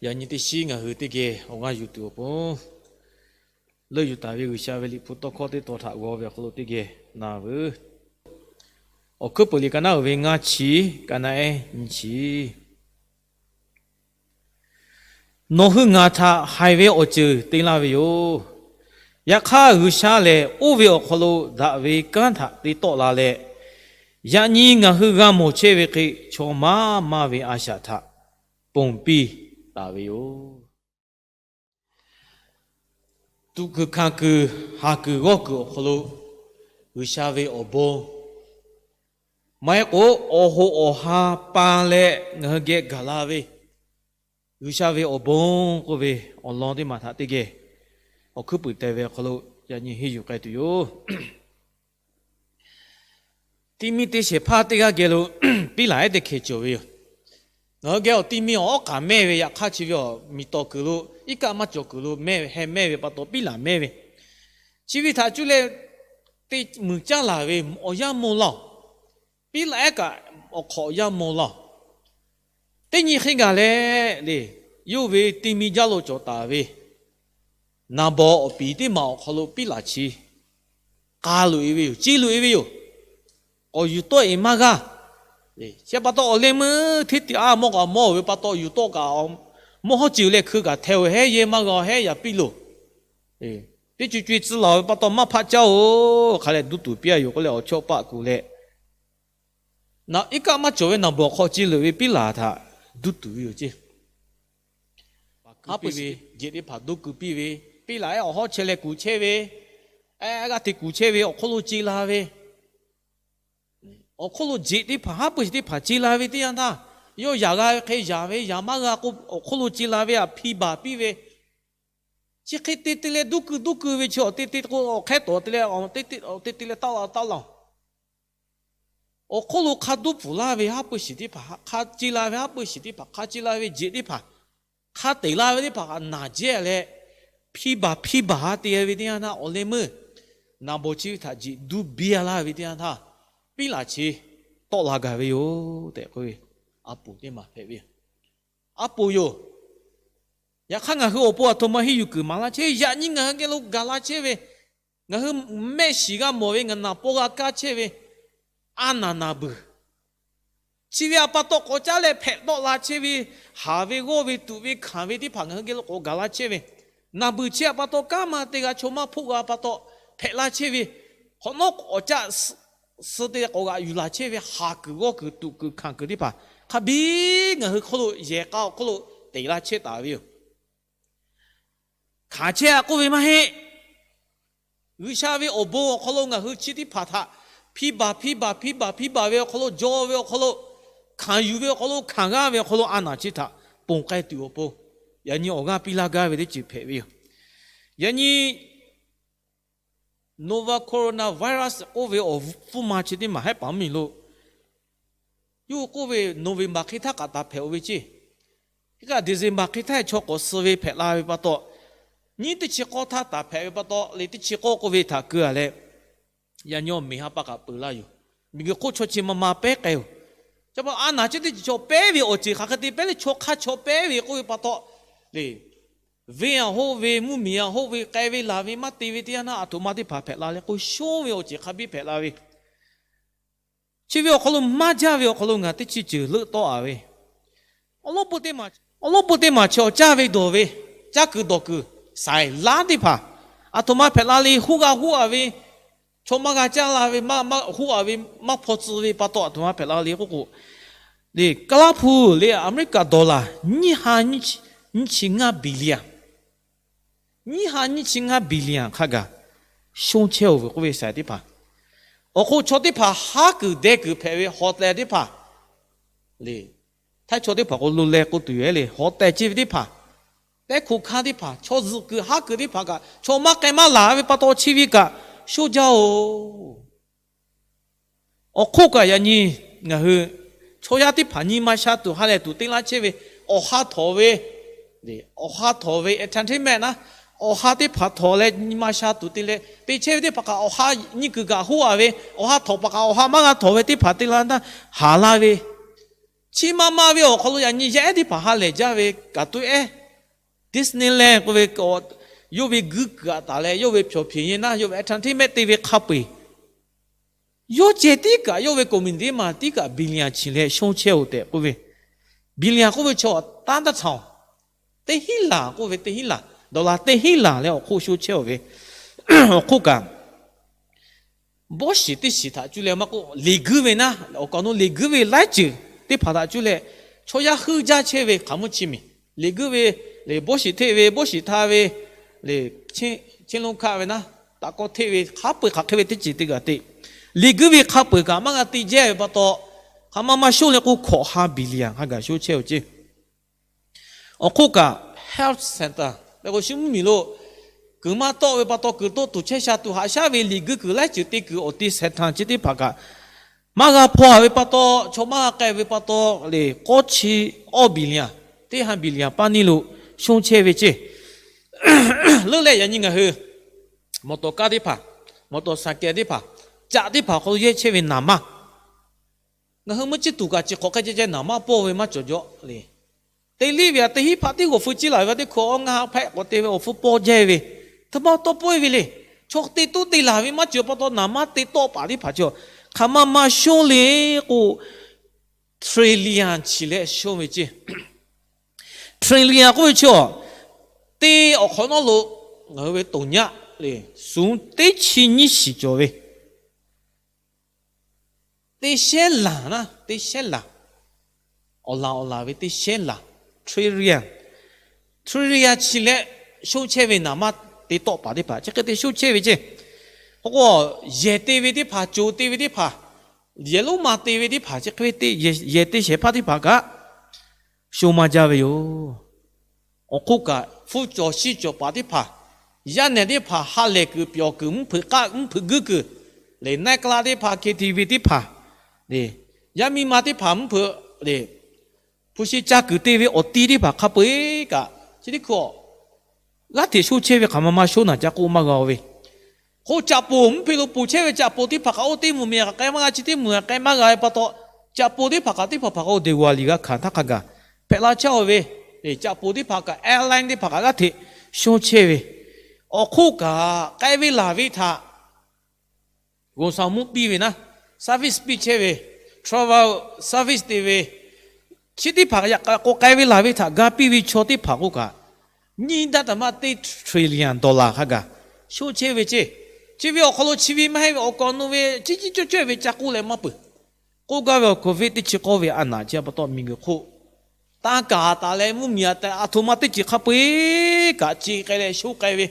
Yaꞈ nyi teˇ shiˉ ngaˬ hui teˇ geh awˬ g'aˇ yuˬ tuˬ awˬ pon, leuˆ yuˬ taˍ ve G'uiˬsha ve Liꞈ hpu tawˇ hkawˇ teˇ tawn htaꞈ g'aw ve awˬ hk'aw lo teˇ geh na veuˬ. Awˬ hkuiˉ puiˍ liꞈ ka naˉ uiˍ ve ngaˇ chi, ka naˉ ehˉ nyiˇ chi. Nawˬ hui ngaˬ htaꞈ haiˬ ve awˬ ceuˬ te laˇ ve yoˬ. Yaꞈ hk'aˇ, G'uiˬsha lehˬ oˇ ve awˬ hk'aw lo daꞈ ve kanˉ htaꞈ te tawˆ la leh, yaꞈ nyi ngaˬ hui g'a mawˬ chehˇ ve hk'e chaw maˇ maˇ ve a shaꞈ htaꞈ ponˬ piˇ taˍ ve yoˬ. Tuꞈ kuiˬ hkanˍ kuiˬ, haˍ kuiˬ g'awˇ kuiˬ awˬ hk'aw lo G'uiˬsha ve awˬ bon, maˇ heˆ k'o awˬ hoꞈ awˬ ha pan leh ngaˬ hui geh gaˬ la ve G'uiˬsha ve awˬ bon k'oˆ ve awˬ lawn teˇ maˬ htaꞈ teˇ geh awˬ hkuiˉ puiˍ te ve awˬ hk'aw lo yaꞈ nyi henˇ yuˬ k'ai tuˬ yoˬ. Ti mi te shehˍ hpaˇ teˇ g'aˇ geh lo piˉ laˬ ehˉ teˇ hkeh cawˬ ve yoˬ. Ngaˬ hui geh awˬ ti mi awˬ hawˉ k'aˍ mehˇ ve, yaꞈ hk'aˇ chi ve awˬ miˬ tawˍ kuiˬ lo, iˉ kaˆ maˇ cawˬ kuiˬ lo mehˇ ve, heh mehˇ ve pa taw piˉ laˬ mehˇ ve, chi ve htaꞈ cuˇ leh te muiˬ caˇ laˬ ve awˬ yanˇ maw laˇ-oˬ. Piˉ laˬ ehˉ kaꞈ awˬ hk'awꞈ yanˇ maw laˇ-oˬ. Teˇ nyi hk'e gaˬ leh le, yawˇ ve ti mi jaˇ lo cawˬ taˍ ve naˍ bawˍ awˬ piˍ teˇ maˬ awˬ hk'aw lo piˉ laˬ chi k'a loꞈ-e ve yoˬ, ce loꞈ-e ve yoˬ. K'awꞈ yuˬ tawˆ-e maˇ g'a. Chi pa taw awˬ leh meuˇ hteˇ tiꞈ a mawˇ kaꞈ mawˇ ve pa taw yuˬ tawˆ kaꞈ mawˇ hawˉ ceˬ leh hkui kaꞈ hteh-oˬ hehˉ yehˇ maˇ g'a hehˉ yaꞈ piˇ loˬ. Teˇ co co-e tcuh laˬ ve pa taw maˇ hpaˆ caˇ-oˬ, hk'a leh duˇ tuˬ piˇ-a yoˬ k'oˆ leh awˬ chawˇ paˆ kuˬ leh, iˉ kaˆ maˇ cawˬ ve naˍ bawˍ hk'aw ce loꞈ ve piˉ laˬ htaꞈ duˇ tuˬ ve yoˬ ceˇ. Haˉ pui ve jeꞈ teˇ hpaˍ duˇ kuiˬ piˇ ve, piˉ laˬ ehˉ awˬ hawˉ chehˇ leh kuˬ chehˇ ve, a g'aˇ hteꞈ kuˬ chehˇ ve awˬ hk'oˆ lo ce la ve, awˬ hk'oˆ lo jeꞈ teˇ hpaˍ, haˉ pui shiˍ teˇ hpaˍ ce la ve teˇ yanˇ htaˇ, yawˇ yaꞈ g'a ve hk'e yaꞈ ve, yaꞈ maˇ g'a k'o awˬ hk'oˆ lo ce la ve htaꞈ hpi baˬ piˇ ve, chi hk'e te te leh duˇ kuiˬ duˇ kuiˬ ve chi awˬ te te k'o awˬ hk'ehˇ tawˍ te leh, te te leh taˆ la taˆ la-oˬ. Awˬ hk'oˆ lo hk'a duˇ pfuhˍ laˇ ve haˉ pui shiˍ teˇ hpaˍ, hk'a ce la ve haˉ pui shiˍ teˇ hpaˍ, hk'a ce la ve jeꞈ teˇ hpaˍ, hk'a teꞈ la ve teˇ hpaˍ kaꞈ naˬ jehˇ leh, hpi baˬ hpi baˬ ha te ve teˇ yanˇ htaˇ awˬ leh meuˇ naˍ bawˍ chi ve htaꞈ jeꞈ duˇ biˇ-a laˇ ve teˇ yanˇ htaˇ, piˉ laˬ chi tawˆ la gaˬ ve yoˬ tehꞈ k'oˆ ve, a poˍ teˇ maˬ hpehꞈ ve yoˬ. A poˍ yoˬ. Yaꞈ hk'aˇ ngaˬ hui awˬ pon aˬ htoꞈ ma henˇ yuˬ kuiˬ maˍ laˇ chehˇ, yaꞈ nyi ngaˬ hui geh lo gaˬ la chehˇ ve, ngaˬ hui mehˆ shiˍ g'a mawˬ ve, ngaˬ naˍ paw g'a kaˇ chehˇ ve a naˍ naˍ beuˬ chi ve htaꞈ pa taw k'awꞈ caˉ leh hpehꞈ tawˆ la chehˇ ve, haˍ ve g'awˇ ve tuꞈ ve hkanˍ ve teˇ hpaˍ ngaˬ hui geh lo k'awꞈ gaˬ la chehˇ ve, naˍ beuˬ chi htaꞈ pa taw kanˉ ma te g'a chaw maˇ hpoˆ g'a pa taw hpehꞈ la chehˇ ve, hk'awꞈ nawˉ k'awꞈ caˆ suh te k'awꞈ g'aꞈ yuˬ laˬ chehˇ ve haˍ kuiˬ g'awˇ kuiˬ tuꞈ kuiˬ hkanˍ kuiˬ teˇ hpaˍ hk'a biˇ ngaˬ hui hk'oˆ lo yehˬ k'a awˬ hk'oˆ lo teꞈ la chehˇ taˍ ve yoˬ. Hkanˍ chehˇ-a k'oˆ ve maˇ heˆ. G'uiˬsha ve awˬ bon awˬ hk'aw lo ngaˬ hui chi teˇ hpaˍ htaꞈ hpi baˬ hpi baˬ hpi baˬ hpi baˬ ve awˬ hk'aw lo, jaw ve awˬ hk'aw lo, hkanˍ yuˬ ve awˬ hk'aw lo, hkanˍ g'aˇ ve awˬ hk'aw lo a naˍ chi htaꞈ ponˬ k'ai tuˬ awˬ pon, yaꞈ nyi awˬ g'aˇ piˇ laˇ gaˇ ve teˇ ceuˬ hpehꞈ ve yoˬ. Yaꞈ nyi novel coronavirus k'oˆ ve awˬ hpfuhˇ ma chi teˇ maˬ hehˉ paˍ mvuhˇmiˬ lo yawˇ hui k'oˆ ve, November hk'e htaˇ kaꞈ taˍ hpehꞈ-o ve ceˇ. Hk'e kaꞈ December hk'e htaˇ chaw k'awꞈ suh ve hpehꞈ la ve pa taw, nyiˉ teˇ chi k'awˇ htaˇ taˍ hpehꞈ ve pa taw le, teˇ chi k'awˇ k'oˆ ve htaꞈ keu-a leh, yaꞈ nyi awˬ meꞈ ha pa kaꞈ peuˬ laˇ yoˬ. Miˬguiˬ hk'oˆ chaw chi ma ma pehˉ k'ai-oˬ. Chi pa a naˍ chi teˇ ceuˬ chaw pehˉ ve awˬ ceuˬ hk'aˬ hk'e te pehˉ le, chaw hk'aˇ chaw pehˉ ve k'oˆ ve pa taw le, venˇ aˬ hoˆ ve, mvuhˇmiˬ aˬ hoˆ ve, k'ai ve laˬ ve maˇ te ve teˇ yanˇ htaˇ, aˬ htoꞈ ma teˇ hpaˍ hpehꞈ la leh k'o, shonˇ ve awˬ ceuˬ hk'a biˇ hpehꞈ la ve, chi ve awˬ hk'aw lo maˇ jaˇ ve awˬ hk'aw lo ngaˬ teˇ chi ceuˬ leuˆ tawˆ-a ve, awˉ lawˉ peuˇ teˇ maˬ chi awˬ caˇ ve dawˬ ve, caˇ kuiˬ dawˬ kuiˬ, saiˍ laˉ teˇ hpaˍ aˬ htoꞈ ma hpehꞈ la le, huˉ g'a huˉ-a ve, chaw maˇ g'a caˇ la ve, maˇ huˉ-a ve, maˇ hpaw tcuh ve pa taw aˬ htoꞈ ma hpehꞈ la le k'oˆ k'o, le Kaˇlaˇ hpu le America dollar nyiˇ ha nyiˇ chi ngaˇ billion, nyiˇ ha nyiˇ chi ngaˇ billion hk'a gaˬ shonˇ chehˇ-oˬ ve k'oˆ ve saiˍ teˇ hpaˍ, awˬ hk'oˆ chaw teˇ hpaˍ haˉ kuiˬ deh kuiˬ hpehꞈ ve hotel teˇ hpaˍ le, Htaiˇ chaw teˇ hpaˍ k'o lo leh k'oˆ tuˬ yoˬ le, hotel ce ve teˇ hpaˍ, tehˉ hkoꞈ hkanˇ teˇ hpaˍ, chaw zuhꞈ kuiˬ haˉ kuiˬ teˇ hpaˍ kaꞈ chaw maˇ k'ai maˇ laˬ ve pa taw chi ve kaꞈ shonˇ jaˇ-oˬ. Awˬ hk'oˆ kaꞈ yaꞈ nyi ngaˬ hui chaw yaˇ teˇ hpaˍ nyi ma sha tuˬ ha lehˬ tuˬ te laˇ chehˇ ve, awˬ ha htawnˍ ve, awˬ ha htawnˍ ve entertainment naˉ, awˬ ha teˇ hpaˍ htawnˍ leh nyi ma sha tuˬ te leh te chehˇ ve teˇ hpaˍ kaꞈ awˬ ha nyi kuiˬ kaꞈ hoˆ-a ve, awˬ ha htawnˍ paˍ kaꞈ awˬ ha maˇ g'a htawnˍ ve teˇ hpaˍ te laˇ naˉ, haˍ laˇ ve Chi ma ma ve awˬ hk'aw lo yaꞈ nyi yaˇ ehˉ teˇ hpaˍ ha lehˬ jaˇ ve kaꞈ toˇ ehˉ, Disneyland k'oˆ ve, yawˇ ve guiˇ kuiˬ aꞈ taˍ leh yawˇ ve pyawˬ hpeˍ nyi naˉ, yawˇ ve entertainment te ve hk'a peu-eˬ, yawˇ ceh tiˉ kaꞈ yawˇ ve comedy ma tiˉ kaꞈ billion chi leh shonˇ chehˇ-oˬ tehꞈ k'oˆ ve, billion k'oˆ ve chaw taˉ taˇ htaoˍ, teˇ hinˉ laˬ k'oˆ ve, teˇ hinˉ laˬ, dollar teˇ hinˉ laˬ leh awˬ hk'oˆ shonˇ chehˇ-oˬ ve, awˬ hk'oˆ kaꞈ bawˇ shiˍ teˇ shiˍ htaꞈ cuˇ leh maˇ k'oˆ, liꞈ guiˇ ve naˉ, awˬ kaˍ awˬ nu liꞈ guiˇ ve laiˉ ceuˬ teˇ hpaˍ htaꞈ cuˇ leh chaw yaˇ heuˆ jaˇ chehˇ ve hk'aˬ mvuhˇ chi miˬ, liꞈ guiˇ ve, le bawˇ shiˍ hteˆ ve, bawˇ shiˍ hta ve, le, chehˇ lonˉ hkaˆ ve naˉ, taꞈ kawˇ hteˆ ve, hk'a peu-eˬ hk'aˬ hk'e ve teˇ ceuˬ te g'a te. Liꞈ guiˇ ve hk'a peu-eˬ kaꞈ maˇ g'a te jehˇ ve pa taw, hk'aˬ ma ma shonˇ leh k'o hkawꞈ ha billion hk'a gaˬ shonˇ chehˇ-oˬ ceˇ. Awˬ hk'oˆ kaꞈ health center leh k'o shu mvuhˇ miˬ lo kuiˬ maˇ tawˆ ve pa taw, kuiˬ tawˆ tuˬ chehˇ sha tuˬ haꞈ shaˉ ve liꞈ guiˇ kuiˬ laiˉ ceuˬ te kuiˬ awˬ te center chi teˇ hpaˍ kaꞈ maˇ g'a hpaw-a ve pa taw, chaw maˇ g'a k'ai ve pa taw, le k'awˇ chi awˇ billion, teˇ ha billion paˇ neˇ lo shonˇ chehˇ ve ceˇ. Leuˉ leh yaꞈ nyi ngaˬ hui mawˬ tawˍ kaˇ teˇ hpaˍ, mawˬ tawˍ saˍ kehˬ teˇ hpaˍ, caꞈ teˇ hpaˍ hk'aw lo yehˇ chehˇ ve naˍ manˇ, ngaˬ hui meuˇ chi tuˬ kaꞈ chi hk'awꞈ hk'e ceh ceh naˍ manˇ pawˇ ve maˇ cawˬ jaw le. Teˇ liˇ ve aꞈ teˇ hinˉ hpaˆ teˇ g'awˬ feu ciˇ laˬ ve pa teˇ hkawꞈ awˬ ngaˬ ha hpehꞈ k'awꞈ te ve awˬ hpfuhˇ pawˇ jehˇ ve, htaꞈ ma tawˇ pawehˇ ve le. Chaw te toˇ te laˬ ve maˇ cawˬ pa taw naˍ manˇ te tawˆ paˍ teˇ hpaˍ chi hk'aˬ ma ma shonˇ le k'o, trillion chi leh shonˇ ve ceˇ. Trillion k'oˆ ve chi-a, teˇ awˬ hk'awꞈ nawˉ lo ngaˬ hui ve toˍ nyaˆ le, suhˍ teˇ chi nyiˇ shiˍ cawˬ ve, teˇ shehnˉ laˬ naˉ, teˇ shehnˉ laˬ, awˬ laˬ awˬ laˬ ve teˇ shehnˉ laˬ, trillion, trillion chi leh shonˇ chehˇ ve naˍ manˇ te tawˆ paˍ teˇ hpaˍ chi hk'e te shonˇ chehˇ ve ceˇ. K'o k'o, yehˬ te ve teˇ hpaˍ, coˬ te ve teˇ hpaˍ, yehˬ lonˉ ma te ve teˇ hpaˍ chi hk'e ve te, yehˬ te shehˍ hpaˇ teˇ hpaˍ kaꞈ shonˇ maˇ jaˇ ve yoˬ. Awˬ hk'oˆ kaꞈ hpfuhˇ cawˬ shiˉ cawˬ paˍ teˇ hpaˍ, yaˇ nehˬ teˇ hpaˍ ha lehˬ kuiˬ, pyawˬ kuiˬ, mvuhˇ hpeuꞈ k'aˆ mvuhˇ hpeuꞈ guiˇ kuiˬ, le naiˉ k'laˆ teˇ hpaˍ, K T V teˇ hpaˍ, le yaˇ miˇ ma teˇ hpaˍ mvuhˇ hpeuꞈ, le hpu shi ca kuiˬ te ve awˬ ti teˇ hpaˍ hk'a peu-eˬ kaꞈ chi teˇ hkui-a, g'aˇ hteꞈ shonˇ chehˇ ve hk'aˬ ma ma shonˇ naˬ ca k'oˆ maˇ g'a-o ve. K'o caꞈ poˍ mvuhˇ hpeꞈ lo poˬ chehˇ ve caꞈ poˍ teˇ hpaˍ kaꞈ oˇ teˇ mvuhˬ miˬ kaꞈ k'ai maˇ g'a, chi teˇ mvuhˬ kaꞈ k'ai maˇ g'a ve pa taw, caꞈ poˍ teˇ hpaˍ kaꞈ teˇ hpaˍ hpaˍ k'o Deˍ g'aˬ liꞈ g'a hkanˍ htaˇ hk'a gaˬ hpehꞈ la chehˇ-oˬ ve, caꞈ poˍ teˇ hpaˍ kaꞈ airline teˇ hpaˍ kaꞈ g'aˇ hteꞈ shonˇ chehˇ ve, awˬ hk'oˆ kaꞈ k'ai ve laˬ ve htaꞈ g'oˬ shaˍ mvuhˇ piˇ ve naˉ, service piˇ chehˇ ve, travel service te ve, chi teˇ hpaˍ yaꞈ k'o k'ai ve laˬ ve htaꞈ ga piˇ ve chaw teˇ hpaˍ k'oˆ kaꞈ, nyiˇ daˇ taˍ maˇ teˇ trillion dollar hk'a gaˬ shonˇ chehˇ ve ceˇ. Chi ve awˬ hk'aw lo chi ve maˇ heˆ ve awˬ kaˍ awˬ nu ve ciˉ ciˉ cawˇ cawˇ ve ca k'oˆ leh maˇ peuˬ. K'oˆ gaˇ ve awˬ COVID teˇ chi k'awˇ ve a naˍ chi pa taw miˬguiˬ hk'oˆ tanˇ kaˍ taˍ leh mvuhˇ miˬ a taˍ a htoꞈ ma teˇ ceuˬ hk'a peu-eˬ kaꞈ ce k'ai leh shonˇ k'ai ve,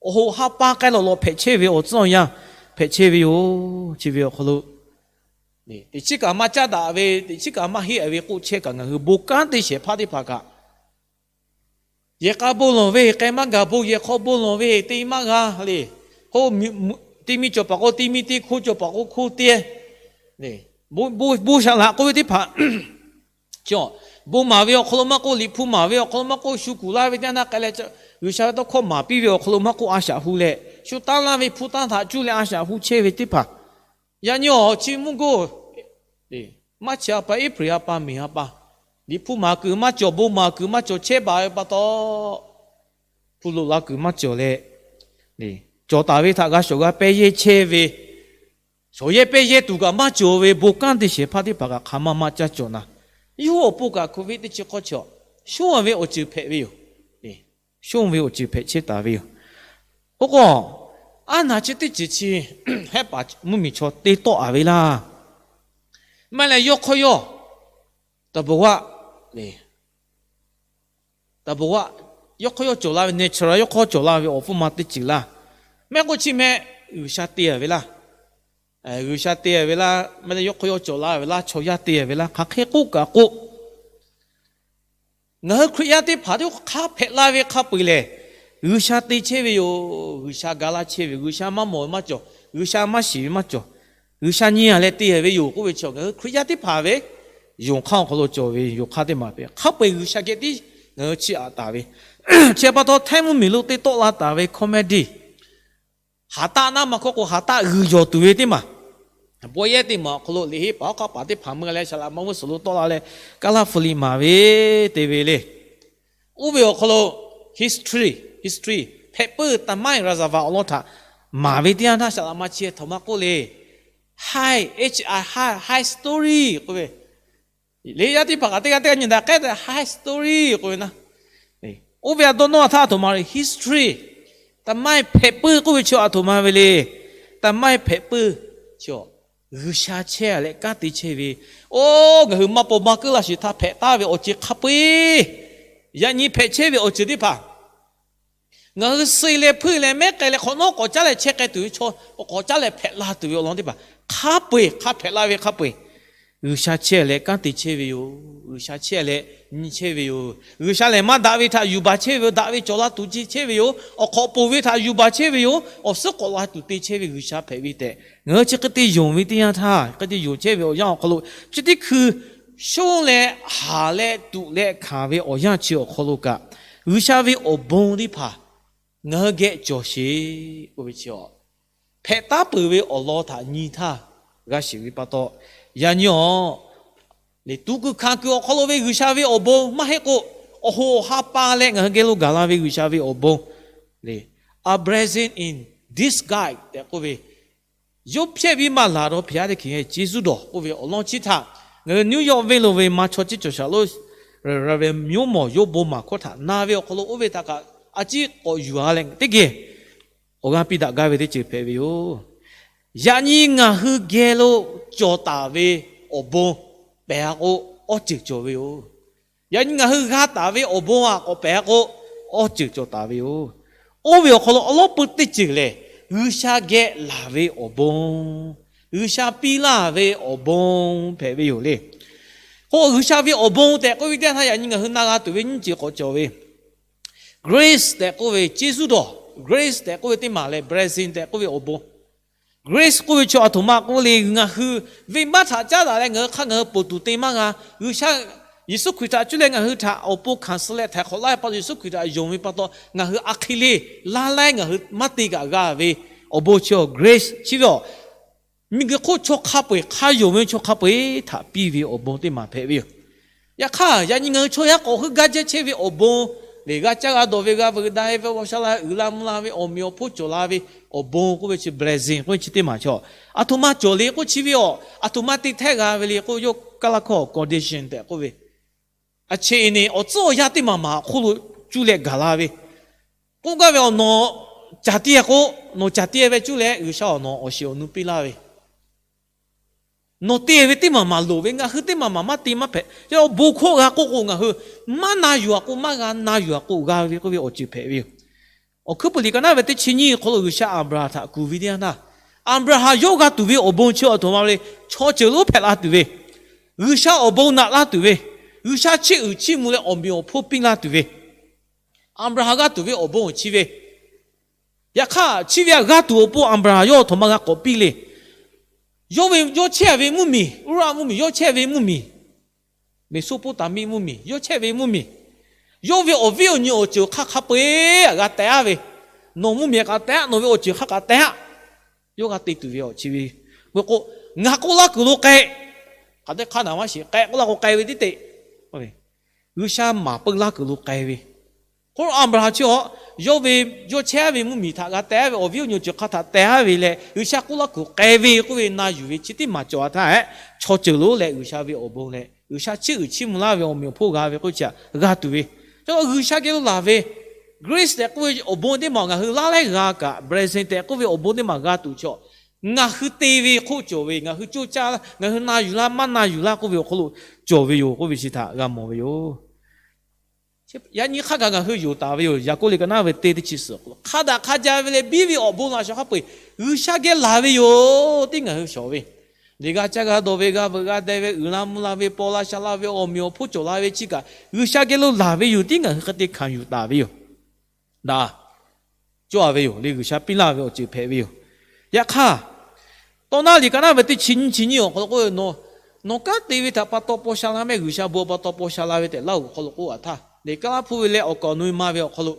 awˬ hoꞈ ha pa k'ai lawˬ lawˬ hpehꞈ chehˇ ve awˬ tcuhˉ awˬ yanˇ hpehꞈ chehˇ ve yoˬ. Chi ve awˬ hk'aw lo teꞈ chiˉ kaꞈ maˇ caˉ daꞈ ve, teꞈ chiˉ kaꞈ maˇ heˆ ve k'oˆ chehˇ kaꞈ ngaˬ hui bon kanˉ te shehˍ hpaˇ teˇ hpaˍ kaꞈ yehˬ k'a bon lawˬ ve, k'ai maˇ gaˬ bon yehˬ hk'aw bon lawˬ ve te maˇ g'a le. K'o, teˇ miˇ cawˬ paˍ k'o teˇ miˇ, teˇ hkoˇ cawˬ paˍ k'o hkoˇ teˇ, bon shaˍ laꞈ k'oˆ ve teˇ hpaˍ chi, bon maˍ ve awˬ hk'aw lo maˇ k'oˆ, liꞈ hpu maˍ ve awˬ hk'aw lo maˇ k'oˆ, shu kuˬ laˇ ve teˇ yanˇ hk'a leh g'uiˬsha ve tawˇ hkawˇ maˍ piˇ ve awˬ hk'aw lo maˇ k'oˆ, a shaꞈ hu leh shu tanˇ laˇ ve hpu tanˇ htaꞈ cuˇ leh a shaꞈ hu chehˇ ve teˇ hpaˍ, yaꞈ nyi awˬ chi mvuhˇ goˇ maˇ chi a pa, April a pa, May a pa, liꞈ hpu maˍ kuiˬ maˇ cawˬ, bon maˍ kuiˬ maˇ cawˬ chehˇ baˬ ve pa taw, hpu loꞈ la kuiˬ maˇ cawˬ leh, cawˬ taˍ ve htaꞈ g'a shawˍ g'a pehˇ yehˇ chehˇ ve, shawˍ yehˇ pehˇ yehˇ tuˬ kaꞈ maˇ cawˬ ve bon kanˉ te shehˍ hpaˇ teˇ hpaˍ kaꞈ hk'aˬ ma ma caˇ cawˬ na, yawˇ awˬ pon kaꞈ COVID teˇ chi k'awˇ chi shonˇ ve awˬ ceuˬ hpehꞈ ve yoˬ. Shonˇ ve awˬ ceuˬ hpehꞈ chehˇ taˍ ve yoˬ. K'o k'o, a naˍ chi teˇ ceuˬ chi hehˉ paˍ mvuhˇ miˬ chaw te tawˆ-a ve laˇ. Maˇ heˆ leh yawˇ hk'aw yawˇ taˍ bawˬ g'aˇ, taˍ bawˬ g'aˇ yawˇ hk'aw yawˇ cawˬ la ve, natural yawˇ hk'aw cawˬ la ve awˬ pfuhˇ ma teˇ ceuˬ laˇ. Maˇ heˆ k'o chi meh G'uiˬsha te-a ve laˇ. G'uiˬsha te-a ve laˇ, maˇ heˆ leh yawˇ hk'aw yawˇ cawˬ la ve laˇ, chaw yaˇ te-a ve laˇ, hk'aˬ hk'e k'oˆ kaꞈ k'o, ngaˬ hui Hkriꞈ yaˇ teˇ hpaˍ teˇ hk'aˇ hpehꞈ la ve hk'a peu-eˬ lehˬ, G'uiˬsha te chehˇ ve yoˬ. G'uiˬsha ga laˇ chehˇ ve, G'uiˬsha maˇ mawˬ ve maˇ cawˬ, G'uiˬsha maˇ shiˍ ve maˇ cawˬ, G'uiˬsha nyi-a leh te-a ve yoˬ k'oˆ ve chi ngaˬ hui Hkriꞈ yaˇ teˇ hpaˍ ve yonˍ hk'aˇ awˬ hk'aw lo cawˬ ve yonˍ hk'aˇ teˇ maˬ hpehꞈ. Hk'a peu-eˬ G'uiˬsha geh tiˉ ngaˬ hui chiˇ aꞈ taˍ ve, chi pa taw htaiˇ mvuhˇ miˬ lo te tawˆ la taˍ ve comedy, haˍ taˆ naˉ maˇ hkawˇ k'o, haˍ taˆ g'uiˬ yawˬ tuˬ ve teˇ maˬ, Bon yehˇ teˇ maˬ awˬ hk'aw lo liꞈ henˇ paˍ hawˉ hk'aˆ paˍ teˇ hpaˍ meuˇ leh saˍ laꞈ ma mvuhˇ suhˍ lo tawˆ la leh, Kaˇlaˇ hpu liꞈ maˍ ve te ve le. Oˇ ve awˬ hk'aw lo history, history, hpehꞈ puiˉ သမိုင်း ရာဇဝင် awˬ lawn htaꞈ maˍ ve teˇ yanˇ htaˇ, saˍ laꞈ ma chi htaꞈ maˇ k'oˆ le. High, H I, high, high story k'oˆ ve, le yaˇ teˇ hpaˍ kaꞈ teˇ g'aˇ teˇ g'aˇ nyi daꞈ k'ehˉ te high story k'oˆ ve na. Oˇ ve a dawˇ nawˇ a htaˇ a htoꞈ ma le history, သမိုင်း hpehꞈ puiˉ k'oˆ ve chi a htoꞈ ma ve le. သမိုင်း hpehꞈ puiˉ chi G'uiˬsha chehˇ leh kanˉ te chehˇ ve, oˇ ngaˬ hui maˇ paw maˇ keuˆ laˇ shiˍ htaˇ hpehꞈ taˍ ve awˬ ceuˬ hk'a peu-eˬ, yaꞈ nyi hpehꞈ chehˇ ve awˬ ceuˬ teˇ hpaˍ ngaˬ hui suh leh hpuiˇ leh mehˉ k'ai leh hk'awꞈ nawˉ k'awꞈ caˉ leh chehˇ k'ai tuˬ ve chaw, k'awꞈ caˉ leh hpehꞈ la tuˬ ve awˬ lawn teˇ hpaˍ hk'a peu-eˬ, hk'a hpehꞈ la ve hk'a peu-eˬ, G'uiˬsha chehˇ leh kanˉ te chehˇ ve yoˬ. G'uiˬsha chehˇ leh nyi chehˇ ve yoˬ. G'uiˬsha lehˬ maˇ daꞈ ve htaꞈ yuˬ baˬ chehˇ ve yoˬ. Daꞈ ve cawˬ la tuˬ ce chehˇ ve yoˬ. Awˬ hk'awꞈ poˬ ve htaꞈ yuˬ baˬ chehˇ ve yoˬ. Awˬ suhˉ k'awꞈ la tuˬ te chehˇ ve G'uiˬsha hpehꞈ ve tehꞈ ngaˬ hui chi hk'e te yonˍ ve teˇ yanˇ htaˇ, hk'e te yonˍ chehˇ ve awˬ yanˇ awˬ hk'aw lo, chi teˇ hkui shonˇ leh haˍ leh tuꞈ leh hkanˍ ve awˬ yanˇ chi awˬ hk'aw lo kaꞈ, G'uiˬsha ve awˬ bon teˇ hpaˍ ngaˬ hui geh cawˬ sheˍ k'oˆ ve chi a hpehꞈ taˉ peuˬ ve awˬ lawn htaꞈ nyi htaˇ g'a shiˍ ve pa taw, yaꞈ nyi awˬ, le tuꞈ kuiˬ hkanˍ kuiˬ awˬ hk'aw lo ve G'uiˬsha ve awˬ bon maˇ heˆ k'o, awˬ hoꞈ awˬ ha pa leh ngaˬ hui geh lo gaˬ la ve G'uiˬsha ve awˬ bon le, a blessing in disguise tehꞈ k'oˆ ve, yawˇ hpehˇ ve maˇ laˬ daw hpehꞈ a teˇ hk'e, ကျေးဇူးတော် k'oˆ ve awˬ lawn chi htaꞈ ngaˬ hui New York venˇ lo ve ma chaw ciˉ cawˬ shaˍ lo, Reverend Myawˇmawˬ yawˇ bon maˍ hkawˇ htaꞈ na ve awˬ hk'aw lo oˇ ve htaꞈ kaꞈ a ciˉ k'awꞈ yuˬ a leh teˇ geh awˬ g'aˇ piˇ daꞈ gaˇ ve teˇ ceuˬ hpehꞈ ve yoˬ. Yaꞈ nyi ngaˬ hui geh lo cawˬ taˍ ve awˬ bon pehˬ a k'o, awˇ ceuˬ cawˬ ve yoˬ. Yaꞈ nyi ngaˬ hui g'a taˍ ve awˬ bon a k'awꞈ pehˬ a k'o, awˇ ceuˬ cawˬ taˍ ve yoˬ. Oˇ ve awˬ hk'aw lo awˬ lawˉ peu teˇ ceuˬ lehˬ, G'uiˬsha geh laˬ ve awˬ bon, G'uiˬsha piˇ laˇ ve awˬ bon hpehꞈ ve yoˬ le. K'o G'uiˬsha ve awˬ bon tehꞈ k'oˆ ve teˇ yanˇ htaˇ, yaꞈ nyi ngaˬ hui na g'a tuˬ ve nyiˇ ceuˬ k'awꞈ cawˬ ve, grace tehꞈ k'oˆ ve ကျေးဇူးတော်, grace tehꞈ k'oˆ ve teˇ maˬ leh blessing tehꞈ k'oˆ ve awˬ bon. Grace k'oˆ ve chaw a htoꞈ ma k'oˆ le, ngaˬ hui venˇbaˆ htaꞈ caˉ daꞈ leh ngaˬ hui hk'a ngaˬ hui poˬ tuˬ te maˇ g'a. G'uiˬsha Yeˍsuˆ Hkriꞈ htaꞈ cuˇ leh ngaˬ hui htaꞈ awˬ pon hkanˍ suh leh htaiˍ hk'awꞈ laˇ ve pa taw, Yeˍsuˆ Hkriꞈ htaꞈ yonˍ ve pa taw, ngaˬ hui a hk'e le laˇ leh ngaˬ hui maˇ te kaꞈ g'a ve awˬ bon chi awˬ grace chi ve a, miˬguiˬ hk'oˆ chaw hk'a peu-eˬ, hk'a yonˍ ve chaw hk'a peu-eˬ htaꞈ piˇ ve awˬ bon teˇ maˬ hpehꞈ ve yoˬ. Yaꞈ hk'aˇ, yaꞈ nyi ngaˬ hui chaw yaˇ k'awꞈ heuˆ gaˇ jehˇ chehˇ ve awˬ bon le, g'a caˇ g'a dawˬ ve, g'a veuꞈ da-e ve, awˬ sha la uiˍ la mvuh la ve, awˬ meꞈ awˬ hponˇ cawˬ la ve awˬ bon k'oˆ ve chi blessing k'oˆ ve chi teˇ maˬ chaw, a htoꞈ ma cawˬ le k'oˆ chi ve a, a htoꞈ ma te htehˇ g'a ve le k'oˆ, yawˇ Kaˇlaˇ hkawˇ condition tehꞈ k'oˆ ve, a cheꞈ e ne awˬ tcuhˉ awˬ yanˇ teˇ maˬ maˬ awˬ hk'oˆ lo cuˇ leh gaˬ la ve k'oˆ gaˇ ve a, nawˬ caˬ te k'o, nawˬ caˬ te ve cuˇ leh G'uiˬsha awˬ nawˬ awˬ shiˍ awˬ nu piˇ laˇ ve, nawˬ te ve teˇ maˬ maˬ loˍ ve, ngaˬ hui teˇ maˬ maˬ maˇ te maˇ hpehꞈ. Yaꞈ awˬ bon hkawˇ g'a k'oˆ k'o, ngaˬ hui maˇ na yuˬ a k'o, maˇ g'a na yuˬ a k'o, g'a ve k'oˆ ve awˬ ceuˬ hpehꞈ ve yoˬ. Awˬ hkuiˉ puiˍ liꞈ ka naˉ ve teˇ chi nyiˇ awˬ hk'aw lo G'uiˬsha Aˍbraˍhanˍ htaꞈ kuˬ ve teˇ yanˇ htaˇ, Aˍbraˍhanˍ yawˇ g'a tuˬ ve awˬ bon chi a htoꞈ ma le, chaw ceuˬ lonˉ hpehꞈ la tuˬ ve, G'uiˬsha awˬ bon naꞈ laˇ tuˬ ve, G'uiˬsha chiˇ uiˍ chiˇ mvuh leh awˬ meꞈ awˬ hponˇ piˇ laˇ tuˬ ve, Aˍbraˍhanˍ g'a tuˬ ve awˬ bon chi ve, yaꞈ hk'aˇ chi ve a g'a tuˬ awˬ pon Aˍbraˍhanˍ yawˇ a htoꞈ ma g'a k'awꞈ piˇ le. Yawˇ ve yawˇ chehˇ ve mvuhˇmiˬ, Uˇraˆ mvuhˇmiˬ, yawˇ chehˇ ve mvuhˇmiˬ, Meˍsoˇpoˇtaˍmiˆ mvuhˇmiˬ, yawˇ chehˇ ve mvuhˇmiˬ, yawˇ ve awˬ viˉ awˬ nyi awˬ ceuˬ hk'aˇ hk'a peu-eˬ g'a teh aˉ ve, nawˬ mvuhˇmiˬ kaꞈ teh aˉ, nawˬ ve awˬ ceuˬ hk'aˇ kaꞈ teh aˉ, yawˇ g'a te tuˬ ve awˬ chi ve, k'o, ngaˬ k'oˆ laˇ kuiˬ lo k'ai, hk'aˬ teˇ hk'aˇ naˍ maˇ shiˍ, k'ai k'oˆ laˇ k'o k'ai ve tiˉ te. G'uiˬsha maˍ peu laˇ kuiˬ lo k'ai ve, k'o Aˍbraˍhanˍ chi a, yawˇ ve, yawˇ chehˇ ve mvuhˇmiˬ htaꞈ g'a teh aˉ ve, awˬ viˉ awˬ nyi awˬ ceuˬ hk'aˇ htaꞈ teh aˉ ve leh G'uiˬsha k'oˆ laˇ kuiˬ k'ai ve k'oˆ ve na yuˬ ve chi teˇ maˬ cawˬ a htaˇ, chaw ceuˬ lonˉ leh G'uiˬsha ve awˬ bon leh G'uiˬsha chiˇ uiˍ chiˇ mvuh laˇ ve awˬ meꞈ awˬ hponˇ g'a ve k'oˆ chi a g'a tuˬ ve, chaw G'uiˬsha geh lo laˬ ve grace tehꞈ k'oˆ ve awˬ bon teˇ maˬ ngaˬ hui laˇ leh g'a kaꞈ, blessing tehꞈ k'oˆ ve awˬ bon teˇ maˬ g'a tuˬ chaw, ngaˬ hui te ve hk'oˆ cawˬ ve, ngaˬ hui coˇ caˇ, ngaˬ hui na yuˬ laˇ maˇ na yuˬ laˇ k'oˆ ve awˬ hk'aw lo cawˬ ve yoˬ k'oˆ ve chi htaꞈ g'a mawˬ ve yoˬ. Yaꞈ nyi hk'aˇ kaꞈ ngaˬ hui yonˍ taˍ ve yoˬ. Yaˍkoˆ liꞈ ka naˉ ve teˇ teˇ chi suhˍ k'o, hk'a daꞈ hk'a jaˇ ve leh biˇ ve awˬ bon laꞈ shawˍ hk'a peu-eˬ G'uiˬsha geh laˬ ve yoˬ. Tiˉ ngaˬ hui shawˍ ve, leˬ g'a caˇ g'a dawˬ ve, g'a veuꞈ g'a deh ve, uiˍ la mvuh la ve, paw la sha la ve, awˬ meꞈ awˬ hponˇ cawˬ la ve chi kaꞈ G'uiˬsha geh lo laˬ ve yoˬ. Tiˉ ngaˬ hui hk'e te hkanˍ yuˬ taˍ ve yoˬ. Daꞈ cawˇ a ve yoˬ le, G'uiˬsha piˇ laˇ ve awˬ ceuˬ hpehꞈ ve yoˬ. Yaꞈ hk'aˇ, Tawˇ naˉ liꞈ ka naˉ ve teˇ chi nyiˇ chi nyiˇ awˬ hk'aw lo k'oˆ ve, nawˬ kanˉ te ve htaꞈ pa taw paw sha la mehˆ, G'uiˬsha bon pa taw paw sha la ve tehꞈ laˇ oˬ awˬ hk'aw lo k'oˆ a htaˇ, leˬ kaˉ laˇ hpuˇ ve leh awˬ kaˍ awˬ nu ma ve awˬ hk'aw lo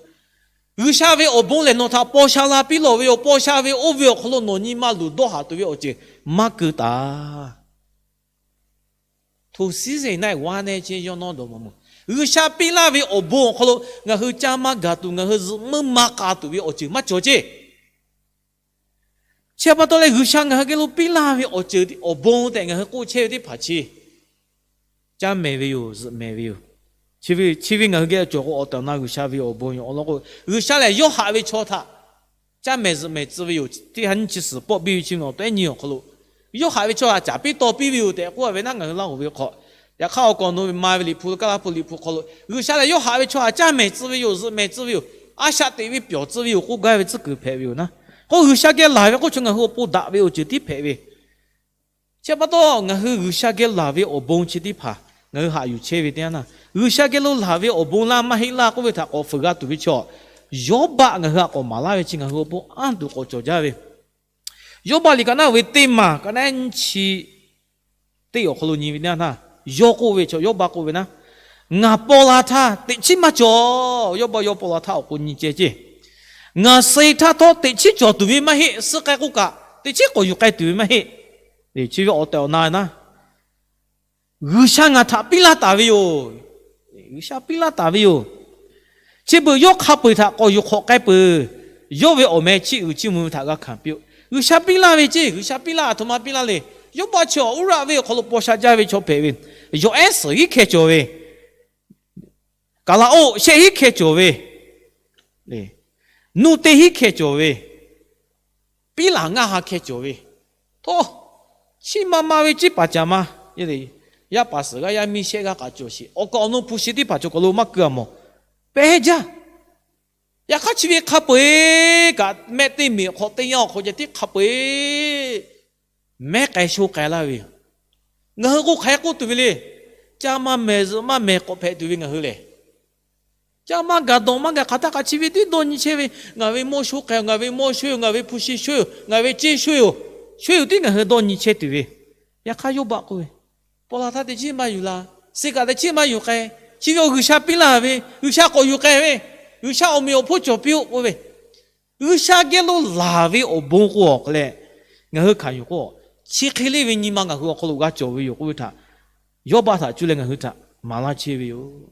G'uiˬsha ve awˬ bon lehˬ nawˬ htaꞈ paw sha la piˇ lawˬ ve yoˬ. Paw sha ve oˇ ve awˬ hk'aw lo nawˬ nyi ma luˬ dawˇ haˍ tuˬ ve awˬ ceuˬ maˇ keu taˍ. ถูก season naˆ wa ne ce yaw naw dawˬ maˍ mawˬ. G'uiˬsha piˇ laˇ ve awˬ bon awˬ hk'aw lo ngaˬ hui caˇ maˇ gaˬ tuˬ, ngaˬ hui zuhꞈ muiˉ maˇ k'a tuˬ ve awˬ ceuˬ maˇ cawˬ ceˇ. Chi pa taw leh G'uiˬsha ngaˬ hui geh lo piˇ laˇ ve awˬ ceuˬ awˬ bon tehꞈ ngaˬ hui k'oˆ chehˇ ve teˇ hpaˍ chi caˇ mehˍ ve yoˬ, zuhꞈ mehˍ ve yoˬ. Chi ve, chi ve ngaˬ hui geh cawˬ k'o awˬ tehˬ awˬ na G'uiˬsha ve awˬ bon yoˬ. Awˬ lawn k'o, G'uiˬsha lehˬ yawˇ haꞈ ve chaw htaꞈ caˇ mehˍ zuhꞈ mehˍ tcuh ve yoˬ. Teˇ ha nyiˇ chi suhˍ pawˆ biˇ ve chi nawˬ tawˆ ehˉ nyi awˬ hk'aw lo, yawˇ haꞈ ve chaw htaꞈ caˍ piˇ taw piˇ ve yoˬ tehꞈ k'oˆ ve naˉ, ngaˬ hui Laˇ hoˍ ve hk'aw. Yaꞈ hk'aˇ awˬ kaˍ awˬ nu ve ma ve Liꞈ hpu, Kaˇlaˇ hpu Liꞈ hpu hk'aw lo G'uiˬsha lehˬ yawˇ haꞈ ve chaw htaꞈ caˇ mehˍ tcuh ve yoˬ, zuhꞈ mehˍ tcuh ve yoˬ, a shaꞈ teꞈ ve pyawˬ tcuh ve yoˬ k'oˆ gaˇ ve tcuhˉ kuiˬ hpehꞈ ve yoˬ naˉ. K'o G'uiˬsha geh laˬ ve k'oˆ chaw ngaˬ hui awˬ pon daꞈ ve awˬ ceuˬ tiˉ hpehꞈ ve. Chi pa taw ngaˬ hui G'uiˬsha geh laˬ ve awˬ bon chi teˇ hpaˍ ngaˬ hui haꞈ yuˬ chehˇ ve teˇ yanˇ naˇ, G'uiˬsha geh lo laˬ ve awˬ bon laˇ maˇ heˆ laˇ k'oˆ ve htaꞈ k'awꞈ fuiˍ g'a tuˬ ve chaw, Yawˇbaˆ ngaˬ hui htaꞈ k'awꞈ maˍ laˇ ve chi ngaˬ hui awˬ pon anˇ tuˬ k'awꞈ cawˬ jaˇ ve. Yawˇbaˆ liꞈ kaꞈ naˉ ve teˇ maˬ kaꞈ naˉ nyiˇ chi teˇ awˬ hk'aw lo nyi ve teˇ yanˇ naˇ, yawˇ k'oˆ ve chaw Yawˇbaˆ k'oˆ ve naˉ, ngaˬ paw la htaˇ teꞈ chiˉ maˇ cawˬ. Yawˇbaˆ yawˇ paw la htaˇ awˬ k'o nyi ceh ceˇ. Ngaˬ suh htaˇ htawˇ teꞈ chiˉ cawˬ tuˬ ve maˇ heˆ. Suh k'ai k'oˆ kaꞈ teꞈ chiˉ k'awꞈ yuˬ k'ai tuˬ ve maˇ heˆ. Chi ve awˬ tehˬ awˬ na naˉ, G'uiˬsha ngaˬ htaꞈ piˇ laˇ taˍ ve yoˬ. G'uiˬsha piˇ laˇ taˍ ve yoˬ. Chi beuꞈ yawˇ hk'a peu-eˬ htaꞈ k'awꞈ yuˬ hk'awꞈ k'ai peuˬ. Yawˇ ve awˬ meh chiˇ uiˍ chiˇ mvuh ve htaꞈ g'a hkanˍ piˇ-oˆ. G'uiˬsha piˇ laˇ ve ceˇ. G'uiˬsha piˇ laˇ, aˬ htoꞈ ma piˇ laˇ le. Yawˇbaˆ chi awˬ Uˇraꞈ venˇ awˬ hk'aw lo paw sha jaˇ ve chaw hpehꞈ ve, yawˬ ehˉ suhˍ hiˉ hkeh cawˬ ve, kaˍlaˍoˆ shehˆ hiˉ hkeh cawˬ ve, nuˇ teˇ hiˉ hkeh cawˬ ve, piˉlaˬ ngaˇ ha hkeh cawˬ ve, htawˇ, chiˇ ma ma ve ciˉ paˍ caˍ ma, yaˇ paˍ suhˍ g'aˇ yaˇ miˇ shehˆ g'aˇ k'aꞈ cawˬ sheˍ. Awˬ kaˍ awˬ nu hpu shi teˇ hpaˍ cawˬ kaˬ lo maˇ keu-a mawˬ, pehˇ jaˇ. Yaꞈ hk'aˇ chi ve hk'a peu-eˬ kaꞈ mehˆ teˇ miˬ awˬ hk'aw teˇ yanˇ awˬ hk'aw ceh tiˉ hk'a peu-eˬ mehˉ k'ai sho k'ai laˇ ve yoˬ. Ngaˬ hui k'o hk'aˬ hk'e k'oˆ tuˬ ve le. Caˇ maˇ mehˍ, zuhꞈ maˇ mehˍ k'awꞈ hpehꞈ tuˬ ve ngaˬ hui lehˬ, caˇ maˇ gaˬ dawˬ maˇ gaˬ hk'aˬ htaˇ kaꞈ chi ve tiˉ dawˇ nyi chehˇ ve, ngaˬ ve mawˇ sho k'ai-oˬ, ngaˬ ve mawˇ shoˇ-oˬ, ngaˬ ve hpu shi shoˇ-oˬ, ngaˬ ve ceˇ shoˇ-oˬ, shoˇ-oˬ tiˉ ngaˬ hui dawˇ nyi chehˇ tuˬ ve. Yaꞈ hk'aˇ Yawˇbaˆ k'oˆ ve, paw la htaˇ teꞈ chiˉ maˇ yuˬ la, suh kaꞈ teꞈ chiˉ maˇ yuˬ k'ai. Chi ve awˬ G'uiˬsha piˇ laˇ ve, G'uiˬsha k'awꞈ yuˬ k'ai ve, G'uiˬsha awˬ meꞈ awˬ hponˇ cawˬ piˇ-oˆ k'oˆ ve, G'uiˬsha geh lo laˬ ve awˬ bon k'o awˬ hk'aw leh, ngaˬ hui hkanˍ yuˬ k'o, chi hk'e le ve nyi ma ngaˬ hui awˬ hk'aw lo g'a cawˬ ve yoˬ k'oˆ ve htaꞈ, Yawˇbaˆ htaꞈ cuˇ leh ngaˬ hui htaꞈ maˍ laˇ chehˇ ve yoˬ.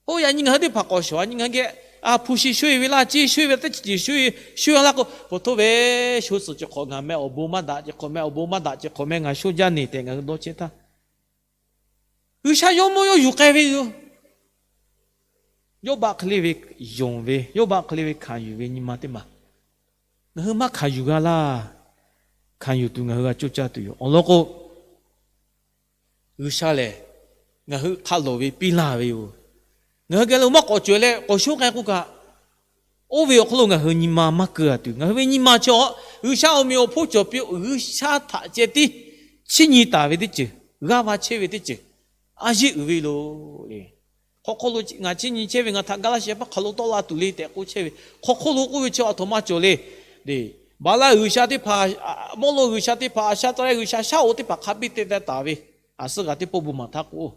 Oˇ yaꞈ nyi ngaˬ hui teˇ hpaˍ k'awꞈ shawˍ-a nyi ngaˬ hui geh, a hpu shi shoˇ-e ve laˇ, ceˇ shoˇ-e ve laˇ, teˇ ceuˬ shoˇ-e, shoˇ-a laˇ k'o, po htoˇ ve sho suhˍ ceh hk'awꞈ ngaˬ meh awˬ bon maˇ daꞈ ceh hk'awꞈ meh, awˬ bon maˇ daꞈ ceh hk'awꞈ meh ngaˬ shoˇ jaˇ ne tehꞈ ngaˬ hui dawˇ chehˇ htaˇ, G'uiˬsha yawˇ mawˇ yawˇ yuˬ k'ai ve yoˬ. Yawˇbaˆ hk'e le ve yonˍ ve, Yawˇbaˆ hk'e le ve hkanˍ yuˬ ve nyi ma teˇ maˬ ngaˬ hui maˇ hkanˍ yuˬ g'a laˇ. Hkanˍ yuˬ tuˬ ngaˬ hui g'a coˇ caˇ tuˬ yoˬ. Awˬ lawn k'o, G'uiˬsha lehˬ ngaˬ hui hk'a lawˬ ve piˇ laˇ ve yoˬ. Ngaˬ hui geh lo maˇ k'awꞈ cawˬ leh k'awꞈ shoˉ k'ai k'oˆ kaꞈ, oˇ ve awˬ hk'aw lo ngaˬ hui nyi ma maˇ keu-a tuˬ, ngaˬ hui ve nyi ma chi a G'uiˬsha awˬ meꞈ awˬ hponˇ cawˬ piˇ-oˆ. G'uiˬsha htaꞈ ceh tiˉ chiˇ nyi taˍ ve teˇ ceuˬ, g'aˇ va chehˇ ve teˇ ceuˬ, a yeˇ uiˍ ve yoˬ le. Hk'aw hk'aw lo ngaˬ chiˇ nyi chehˇ ve ngaˬ htaꞈ ga laˇ shehˍ hpaˇ hk'aˬ lo tawˆ la tuˬ le tehꞈ k'oˆ chehˇ ve, hk'aw hk'aw lo k'oˆ ve chi a htoꞈ ma cawˬ le. Baˍlaˆ g'uiˬsha teˇ hpaˍ, Mawˇluˆ g'uiˬsha teˇ hpaˍ, Aˍshaˍtaˆ g'uiˬsha, shaˉ-oꞈ teˇ hpaˍ hk'a biˇ te teh taˍ ve, a suhˉ g'a teˇ pawˆ bon maˍ htaˇ k'o,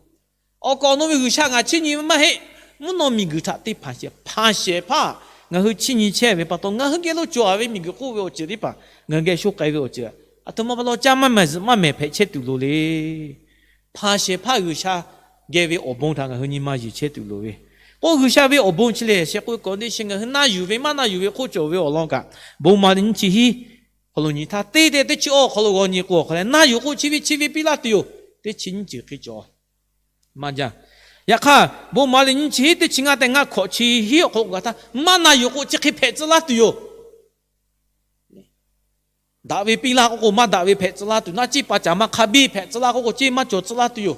awˬ kaˍ awˬ nu ve G'uiˬsha ngaˬ chiˇ nyi ve maˇ heˆ. Mvuhˇ naw miˬguiˬ htaꞈ teˇ hpaˍ shehˍ hpaˇ, ngaˬ hui chiˇ nyi chehˇ ve pa taw ngaˬ hui geh lo cawˬ-a ve miˬguiˬ k'oˆ ve awˬ ceuˬ teˇ hpaˍ, ngaˬ hui geh shoˉ k'ai ve awˬ ceuˬ, a htoꞈ ma pa taw caˇ maˇ mehˍ zuhꞈ maˇ mehˍ hpehꞈ chehˇ tuˬ loˍ le. Hpaˍ shehˍ hpaˇ G'uiˬsha geh ve awˬ bon htaꞈ ngaˬ hui nyi ma yeˬ chehˇ tuˬ loˍ ve. K'o G'uiˬsha ve awˬ bon chi lehˬ shehˍ k'oˆ ve kaꞈ teˇ shi ngaˬ hui na yuˬ ve maˇ na yuˬ ve hk'oˆ cawˬ ve awˬ lawn kaꞈ, bon ma liꞈ nyiˇ chi hiˉ hk'aw lo nyi htaˇ teˇ teh teˇ chi awˬ hk'aw lo g'aw nyi k'o awˬ hk'aw leh na yuˬ k'o chi ve chi ve piˇ laˇ tuˬ yoˬ. Teˇ chi nyiˇ ceuˬ hk'e cawˬ maˇ jaˇ. Yaꞈ hk'aˇ bon ma liꞈ nyiˇ chi hiˉ teˇ chi ngaˇ teh ngaˇ hkawꞈ chi hiˉ awˬ hk'aw lo gaˬ htaˇ maˇ na yuˬ k'o chi hk'e hpehꞈ tcuh laˇ tuˬ yoˬ. Daꞈ ve piˇ laˇ k'oˆ k'o maˇ daꞈ ve hpehꞈ tcuh laˇ tuˬ, naˇ ceˇ pa caˍ ma hk'a biˇ hpehꞈ tcuh laˇ k'oˆ k'o ceˇ maˇ cawˬ tcuh laˇ tuˬ yoˬ.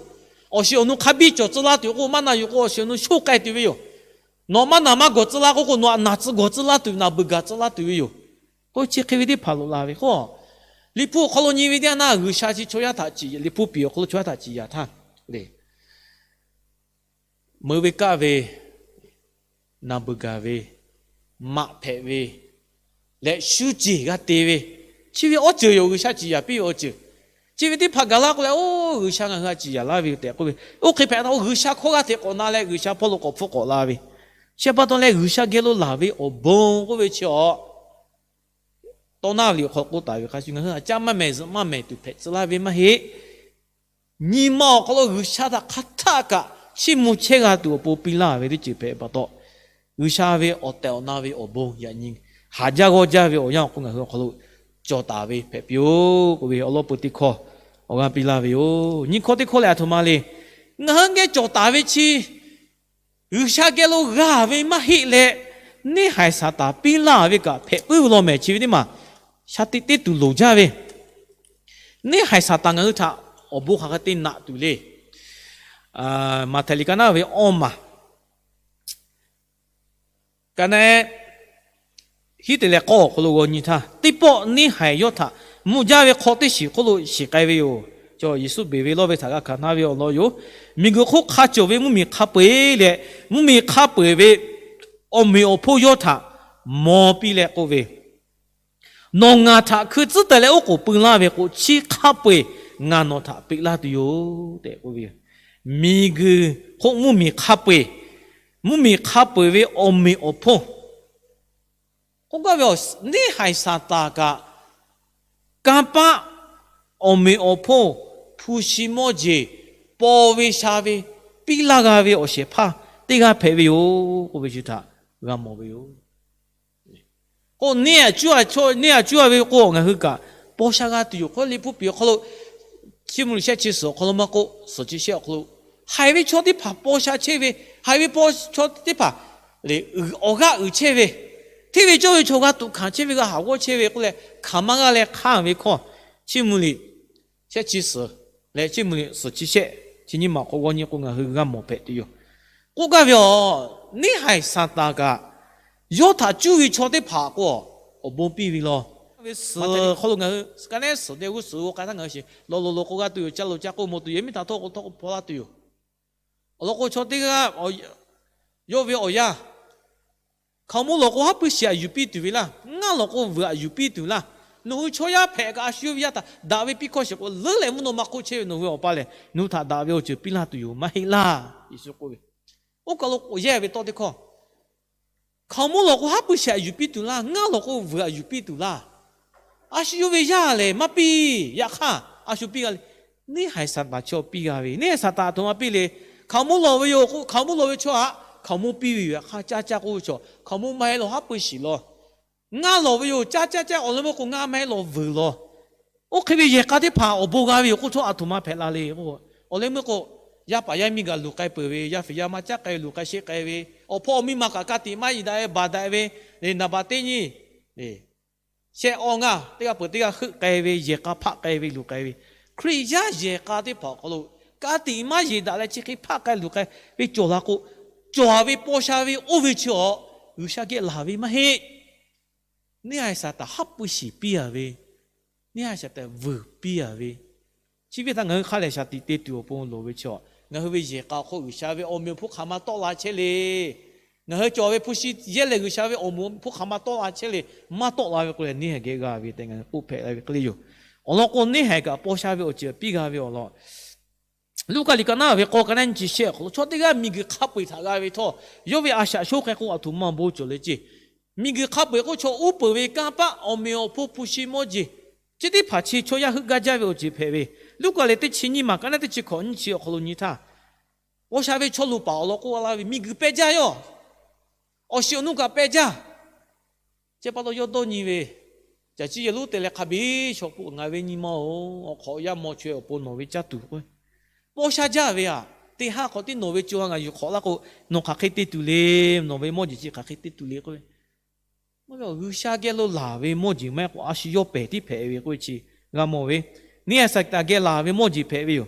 Awˬ shiˍ awˬ nu hk'a biˇ cawˬ tcuh laˇ tuˬ yoˬ k'o maˇ na yuˬ k'o awˬ shiˍ awˬ nu shoˉ k'ai tuˬ ve yoˬ. Nawˬ maˇ naˬ maˇ gawˬ tcuh laˇ k'oˆ k'o nawˬ htaꞈ naˬ tcuh gawˬ tcuh laˇ tuˬ, naˬ beuˬ gaˬ tcuh laˇ tuˬ ve yoˬ. K'o chi hk'e ve teˇ hpaˍ loꞈ la ve k'o, Liꞈ hpu awˬ hk'aw lo nyi ve teˇ yanˇ naˇ G'uiˬsha chi chaw yaˇ htaꞈ ciˍ, Liꞈ hpu piˍ awˬ hk'aw lo chaw yaˇ htaꞈ ciˍ yaˍ htaˇ le, meuꞈ ve kaˆ ve, naˬ beuˬ gaˬ ve, maꞈ hpehꞈ ve, leh shu ceˬ g'a te ve, chi ve awˬ ceuˬ yoˬ. G'uiˬsha ciˍ yaˍ piˇ ve awˬ ceuˬ. Chi ve teˇ hpaˍ gaˬ laˇ k'oˆ leh, oˇ G'uiˬsha ngaˬ hui htaꞈ ciˍ yaˍ laˇ ve tehꞈ k'oˆ ve, oˇ hk'e hpehꞈ htaˇ k'o G'uiˬsha hkawˇ g'aˇ hteꞈ k'awꞈ na leh G'uiˬsha hpawˇ lo k'awꞈ hpfuhˆ k'awꞈ la ve Chi pa taw leh G'uiˬsha geh lo laˬ ve awˬ bon k'oˆ ve chi awˬ, tawˇ naˆ ve liꞈ awˬ hk'aw k'oˆ taˍ ve hk'a shuˍ, ngaˬ hui a caˉ maˇ mehˍ zuhꞈ maˇ mehˍ tuˬ hpehꞈ tcuh laˇ ve maˇ heˆ. Nyi ma awˬ hk'aw lo G'uiˬsha htaꞈ hk'aˬ htaˆ kaꞈ chiˇ mvuh chehˇ g'a tuˬ awˬ pon piˇ laˇ ve teˇ ceuˬ hpehꞈ pa taw, G'uiˬsha ve awˬ tehˬ awˬ na ve awˬ bon yaꞈ nyi haˍ jaˇ g'awˇ jaˇ ve awˬ yanˇ awˬ hk'oˆ ngaˬ hui awˬ hk'aw lo cawˬ taˍ ve hpehꞈ piˇ-oˆ k'oˆ ve awˬ lawn peu teˇ hkawˇ awˬ g'aˇ piˇ laˇ ve yoˬ. Nyi hkawˇ teˇ hkawˇ lehˬ, aˬ htoꞈ ma le. Ngaˬ hui geh cawˬ taˍ ve chi G'uiˬsha geh lo g'a ve maˇ heˆ leh, neˇhaiˬ Saˍtanˍ piˇ laˇ ve kaꞈ hpehꞈ puiˉ ve law mehˍ. Chi ve teˇ maˬ shaˍ tiꞈ te tuˬ loˍ jaˇ ve, neˇhaiˬ Saˍtanˍ ngaˬ hui htaꞈ awˬ bon hk'aˬ hk'e te naꞈ tuˬ le. Maꞈhtehˍ liꞈ ka naˆ ve awˇ maˬ ka naˆ hiˉ te leh k'awˇ awˬ hk'aw lo g'aw nyi htaˇ, teˇ pawˆ neˇhaiˬ yawˇ htaꞈ mvuh jaˇ ve hk'aw teˇ shiˍ hk'oˆ lo shiˍ k'ai ve yoˬ. Chaw Yeˍsuˆ beˬ ve lawˇ ve htaꞈ g'a hkanˍ htaˇ ve awˬ lawn yoˬ. Miˬguiˬ hk'oˆ hk'a cawˬ ve mvuhˇmiˬ hk'a peu-eˬ leh, mvuhˇmiˬ hk'a peu-eˬ ve awˬ meꞈ awˬ hponˇ yawˇ htaꞈ maw piˇ leh k'oˆ ve, Nawˬ ngaˬ htaꞈ hkui tcuhˉ taˍ leh oˉ k'oˍ pui laˇ ve k'o, chi hk'a peu-eˬ ngaˬ nawˬ htaꞈ peꞈ laˇ tuˬ yoˬ tehꞈ k'oˆ ve yoˬ. Miˬguiˬ hk'oˆ mvuhˇmiˬ hk'a peu-eˬ, mvuhˇmiˬ hk'a peu-eˬ ve awˬ meꞈ awˬ hponˇ k'oˆ gaˇ ve, neˇhaiˬ Saˍtanˍ kaꞈ kanˇ paˆ awˬ meꞈ awˬ hponˇ hpu shi mawˇ jeˬ paw ve sha ve piˇ laˇ g'a ve awˬ shehˍ hpaˇ teˇ g'aˇ hpehꞈ ve yoˬ k'oˆ ve chi htaꞈ g'a mawˬ ve yoˬ. K'o neˇ aꞈ cuˇ a ve k'o, ngaˬ hui kaꞈ paw sha g'a tuˬ yoˬ. Hk'aw liꞈ hpu piˍ awˬ hk'aw lo, Chiˇ mvuh liꞈ shehˆ chi suhˍ awˬ hk'aw lo maˇ k'oˆ, suhˍ chi shehˆ awˬ hk'aw lo, haiˬ ve chaw teˇ hpaˍ paw sha chehˇ ve, haiˬ ve chaw teˇ hpaˍ le, awˬ g'aˇ uiˍ chehˇ ve, hteˇ ve cawˇ ve chaw g'a tuꞈ hkanˍ chehˇ ve, g'a haˍ g'awˇ chehˇ ve k'oˆ leh hkanˍ maˇ g'a leh hk'anˇ ve hkawˇ, Chiˇ mvuh liꞈ shehˆ chi suhˍ leh Chiˇ mvuh liꞈ suhˍ chi shehˆ chi nyiˇ maˬ k'awꞈ g'aw nyi k'o, ngaˬ hui g'a mawˬ hpehꞈ tuˬ yoˬ. K'oˆ gaˇ ve awˬ, neˇhaiˬ Saˍtanˍ kaꞈ yawˇ htaꞈ cuˇ ve chaw teˇ hpaˍ k'o, awˬ bon piˇ ve law. Ve suhˍ hk'aw lo ngaˬ hui ka nehˉ suhˍ te g'uˇ suhˍ g'aw k'ai htaˇ ngaˬ hui shiˍ lawˬ lawˬ lawˬ k'o g'a tuˬ yoˬ. Ca loˬ ca k'oˆ mawˬ tuˬ yoˬ. Miˇ htaꞈ htawˇ k'o htawˇ k'o hpaw laˇ tuˬ yoˬ. Awˬ lawn k'o, chaw teˇ g'aˇ yawˇ ve awˬ yanˇ, hkaoˍmonˇ lawˬ k'o haˉ pui shiˍ aꞈ yuˬ piˇ tuˬ ve laˇ, ngaˇ lawˬ k'o vuiˬ aꞈ yuˬ piˇ tuˬ laˇ. Nawˬ hui chaw yaˇ hpehꞈ kaꞈ a shu yawˇ ve yaˇ htaꞈ daꞈ ve piˇ hkawˇ shiˍ k'o, leuˉ leh mvuhˇ naw ma hk'oˆ chehˇ ve nawˬ hui Awˬ pa lehˬ, nawˬ hui htaꞈ daꞈ ve awˬ ceuˬ piˇ laˇ tuˬ yoˬ, maˇ heˆ laˇ. Yeˍsuˆ k'oˆ ve, oˇ kaˬ lo k'oꞈ yehˇ ve tawˇ teˇ hkawˇ, hkaoˍmonˇ lawˬ k'o haˉ pui shiˍ aꞈ yuˬ piˇ tuˬ laˇ, ngaˇ lawˬ k'o vuiˬ aꞈ yuˬ piˇ tuˬ laˇ. A shu yawˇ ve yaˇ lehˬ maˇ piˇ. Yaꞈ hk'aˇ a shu piˇ g'a le. Neˇhaiˬ Saˍtanˍ chaw piˇ g'a ve, neˇhaiˬ Saˍtanˍ aˬ htoꞈ ma piˇ le. Hkaoˍmonˇ lawˬ ve yoˬ k'o, hkaoˍmonˇ lawˬ ve chaw htaꞈ hkaoˍmonˇ piˇ ve yoˬ. Yaꞈ hk'aˇ caˇ caˇ k'oˆ ve chaw, hkaoˍmonˇ maˇ heˆ lawˬ, haˉ pui shiˍ lawˬ. Ngaˇ lawˬ ve yoˬ, caˇ caˇ caˇ, awˬ leh meuˇ k'o ngaˇ maˇ heˆ lawˬ vuiˬ lawˬ. Oˇ hk'e ve yehˬ k'a teˇ hpaˍ awˬ bon g'a ve yoˬ k'oˆ htawˇ, aˬ htoꞈ ma hpehꞈ la le k'o, awˬ leh meuˇ k'o, yaˇ paˍ yaˇ miˇ g'a luˬ k'ai peuˬ ve, yaˇ fiˍ yaˇ ma caˉ k'ai ve, luˬ k'ai sheˆ k'ai ve, awˬ hpawˇ awˬ miˇ ma kaꞈ ka tiꞈ maˇ yeˬ daꞈ ve, baˬ daꞈ ve, naˍ baˬ teˇ nyiˇ shehˆ awˇ ngaˇ teˇ g'aˇ peuˬ teˇ g'aˇ heuˆ k'ai ve, yehˬ k'a hpaˆ k'ai ve, luˬ k'ai ve, Hkriꞈ yaˇ yehˬ k'a teˇ hpaˍ awˬ hk'aw lo ka tiꞈ maˇ yeˬ daꞈ leh chi hk'e hpaˆ k'ai luˬ k'ai ve cawˬ la k'o, cawˬ ve paw sha ve oˇ ve chi awˬ G'uiˬsha geh laˬ ve maˇ heˆ. Neˇhaiˬ Saˍtanˍ haˉ pui shiˍ piˇ a ve, neˇhaiˬ Saˍtanˍ vuiˬ piˇ a ve, chi ve htaꞈ ngaˬ hui hk'a lehˬ shaˍ tiꞈ te tuˬ awˬ pon loˍ ve chaw, ngaˬ hui ve yehˬ k'a awˬ hk'oˆ G'uiˬsha ve awˬ meꞈ awˬ hponˇ hk'aˬ ma tawˆ la chehˇ le. Ngaˬ hui cawˬ ve hpu shi yehˇ leh G'uiˬsha ve awˬ meꞈ awˬ hponˇ hk'aˬ ma tawˆ la chehˇ le. Maˇ tawˆ la ve k'o lehˬ, neˇhaiˬ geh g'a ve tehꞈ ngaˬ hui k'oˆ hpehꞈ la ve hk'e le yoˬ. Awˬ lawn k'o, neˇhaiˬ kaꞈ paw sha ve awˬ ceuˬ piˇ g'a ve awˬ lawn Luˉkaꞈ liꞈ ka naˆ ve k'awˇ ka naˆ nyiˇ chi shehˆ awˬ hk'aw lo, chaw teˇ g'aˇ miˬguiˬ hk'a peu-eˬ htaꞈ g'a ve htawˇ, yawˇ ve a shaꞈ shoˉ k'ai k'o, aˬ htoꞈ ma bon cawˬ le ceˇ. Miˬguiˬ hk'a peu-eˬ k'oˆ, chaw uˉ peunˍ ve kanˇ paˆ awˬ meꞈ awˬ hponˇ hpu shi mawˇ jeˬ, chi teˇ hpaˍ chi chaw yaˇ heuˆ gaˇ jaˇ ve awˬ ceuˬ hpehꞈ ve. Luˉkaꞈ liꞈ teˇ chi nyiˇ maˬ ka naˆ teˇ chi hkawꞈ nyiˇ chi awˬ hk'aw lo nyi htaˇ, paw sha ve chaw luˬ paˍ awˬ lawn k'oˆ laˇ ve, miˬguiˬ peh jaˇ yawˇ. Awˬ shiˍ awˬ nuˇ kaꞈ peh jaˇ. Chi pa taw yawˇ dawˇ nyi ve, caˬ ciˇ yehˬ lonˉ te leh hk'a biˇ shawˍ k'o, Ngaˬ ve nyi ma-oˬ, awˬ hk'awꞈ yaˇ maw chaweh awˬ pon nawˬ ve caˇ tuˬ k'o, paw sha jaˇ ve aꞈ, teˇ haˉ hk'awꞈ tiˉ nawˬ ve co ha ngaˬ yuˬ hk'awꞈ laˇ k'o, nawˬ hk'aˬ hk'e te tuˬ le, nawˬ ve mawˇ jeˬ chi hk'aˬ hk'e te tuˬ le k'o, G'uiˬsha geh lo laˬ ve mawˇ jeˬ maˇ heˆ k'o, a shu yawˇ pehˬ tiˉ hpehꞈ ve k'oˆ ve chi g'a mawˬ ve. Neˇhaiˬ Saˍtanˍ geh laˬ ve mawˇ jeˬ hpehꞈ ve yoˬ.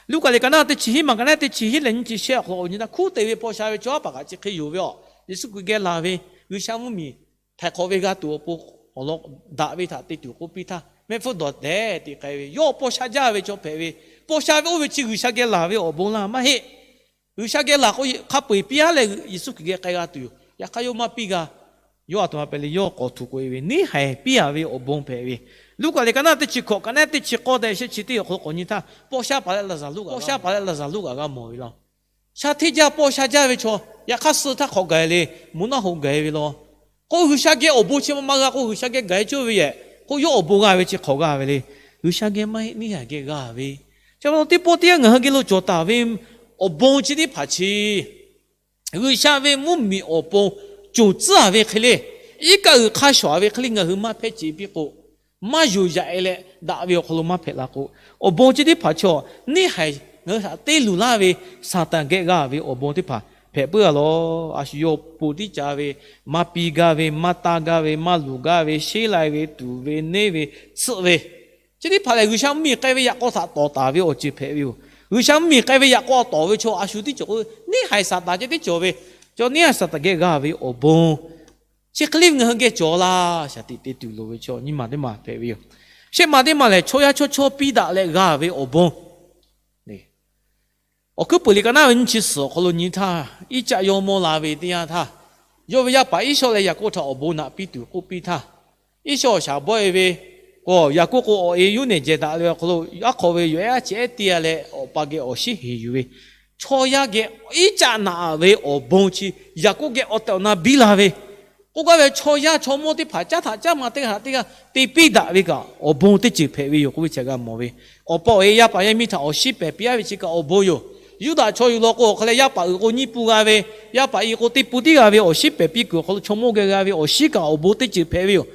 Luˉkaꞈ liꞈ ka naˆ teˇ chi hiˉ maˬ ka naˆ teˇ chi hiˉ leh nyiˇ chi shehˆ awˬ hk'aw lo awˬ nyi htaˇ, hkunˉ te ve paw sha ve chaw haˉ paˍ kaꞈ chi hk'e yonˍ ve aˬ. Yeˍsuˆ Hkriꞈ geh laˬ ve G'uiˬsha mvuhˇmiˬ htaiˍ hk'awꞈ ve g'a tuˬ awˬ pon awˬ lawn daꞈ ve htaꞈ te tuˬ k'oˆ piˇ htaˇ, mehˆ hpfuhˇ dawˬ tehˬ te k'ai ve, yawˇ paw sha jaˇ ve chaw hpehꞈ ve, paw sha ve oˇ ve chi G'uiˬsha geh laˬ ve awˬ bon laˇ maˇ heˆ. G'uiˬsha geh laˬ k'o, hk'a peu-eˬ piˇ aˉ leh Yeˍsuˆ Hkriꞈ geh k'ai g'a tuˬ yoˬ. Yaꞈ hk'aˇ yawˇ maˇ piˇ g'a. Yawˇ aˬ htoꞈ ma hpehꞈ le, yawˇ k'awꞈ htuꞈ k'oꞈ e ve, neˇhaiˬ piˇ a ve awˬ bon hpehꞈ ve. Luˉkaꞈ liꞈ ka naˆ teˇ chi hkawꞈ ka naˆ teˇ chi k'awˇ tehꞈ shehˆ chi teˇ awˬ hk'aw lo k'awꞈ nyi htaˇ, paw sha paˍ leh Laˍzaˍruˆ kaꞈ, paw sha paˍ leh Laˍzaˍruˆ kaꞈ g'a mawˬ ve laˇ. Sha hteˇ jaˇ paw sha jaˇ ve chaw, Yaꞈ hk'aˇ suh htaˇ hk'awꞈ gaˬ le, mvuhˇ naw hoꞈ gaˬ ve law. K'o G'uiˬsha geh awˬ bon chi ma ma g'a k'o, G'uiˬsha geh gaˬ cawˇ ve yehˬ k'o, yawˇ awˬ bon g'a ve chi hk'awꞈ g'a ve le. G'uiˬsha geh maˇ heˆ, neˇ haiˬ geh g'a ve. Chi pa taw teˇ pawˆ teˇ yanˇ ngaˬ hui geh lo cawˬ taˍ ve awˬ bon chi teˇ hpaˍ chi G'uiˬsha ve mvuhˇmiˬ awˬ pon cawˬ tcuhˉ ve hk'e le, iˉ kaˆ uiˍ hk'a shawˍ ve hk'e le ngaˬ hui maˇ hpehꞈ ce piˇ k'o, maˇ yuˬ yaꞈ e leh daꞈ ve awˬ hk'aw lo maˇ hpehꞈ la k'o, awˬ bon chi teˇ hpaˍ chaw neˇ haiˬ ngaˬ hui htaꞈ te luˬ laˇ ve Saˍtanˍ geh g'a ve awˬ bon teˇ hpaˍ hpehꞈ puiˉ a law. A shu yawˇ awˬ pon tiˉ ca ve, maˇ piˇ gaˇ ve, maˇ taˇ gaˇ ve, maˇ luˬ gaˇ ve, sheˉ lai ve, tuˍ ve, neˇ ve, tsuhˆ ve, chi teˇ hpaˍ lehˬ G'uiˬsha mvuhˇmiˬ k'ai ve yaꞈ k'aw htaꞈ tawˍ taˍ ve awˬ ceuˬ hpehꞈ ve yoˬ. G'uiˬsha mvuhˇmiˬ k'ai ve yaꞈ k'aw tawˍ ve chaw a shu tiˉ cawˬ k'o, neˇ haiˬ Saˍtanˍ ceh tiˉ cawˬ ve, chaw neˇ haiˬ Saˍtanˍ geh g'a ve awˬ bon chi hk'e le ngaˬ hui geh cawˬ laˇ. Shaˍ tiꞈ te tuˬ loˍ ve chaw nyiˇ maˬ teˇ maˬ hpehꞈ ve yoˬ. Shehˆ maˬ teˇ maˬ lehˬ, chaw yaˇ chawˇ chawˇ piˇ daꞈ leh g'a ve awˬ bon. Awˬ hkuiˉ puiˍ liꞈ ka naˉ ve nyiˇ chi suhˍ awˬ hk'aw lo nyi htaˇ, Iˉcaˆ yawˇ mawˇ la ve teˇ yanˇ htaˇ, yawˇ ve yaˇ paˍ Iˉsawˆ leh Yaˍkoˆ htaꞈ awˬ bon naꞈ piˇ tuˬ k'oˆ piˇ htaˇ, Iˉsawˆ shaˍ bawˆ e ve k'o, Yaˍkoˆ k'o awˬ e yuˇ nehˬ jehˬ daꞈ ve awˬ hk'aw lo, aˉ hk'aw ve yoˬ ehˉ aˉ chi ehˉ te a leh awˬ pa geh awˬ shinˉ heˍ yuˬ ve, chaw yaˇ geh Iˉcaˆ naꞈ ve awˬ bon chi Yaˍkoˆ geh awˬ tehˬ awˬ na biˇ la ve, k'oˆ gaˇ ve chaw yaˇ chaw mawˇ teˇ hpaˍ caˉ htaꞈ caˉ ma teˇ g'aˇ htaꞈ teˇ g'aˇ te piˇ daꞈ ve kaꞈ awˬ bon teˇ ceuˬ hpehꞈ ve yoˬ k'oˆ ve chi g'a mawˬ ve. Awˬ pa awˬ e yaˇ paˍ yaˇ miˇ htaꞈ awˬ shinˉ pehˍ piˇ aˉ ve chi kaꞈ awˬ bon yoˬ. Yuˇdaꞈ chaw yuˬ law k'o awˬ hk'aw leh yaˇ paˍ uiˍ k'o nyiˇ pu g'a ve, yaˇ paˍ uiˍ k'o teˇ pu tiˉ g'a ve awˬ shinˉ pehˍ piˇ kuiˬ awˬ hk'aw lo chaw mawˇ geh g'a ve awˬ shinˉ kaꞈ awˬ bon teˇ ceuˬ hpehꞈ ve yoˬ.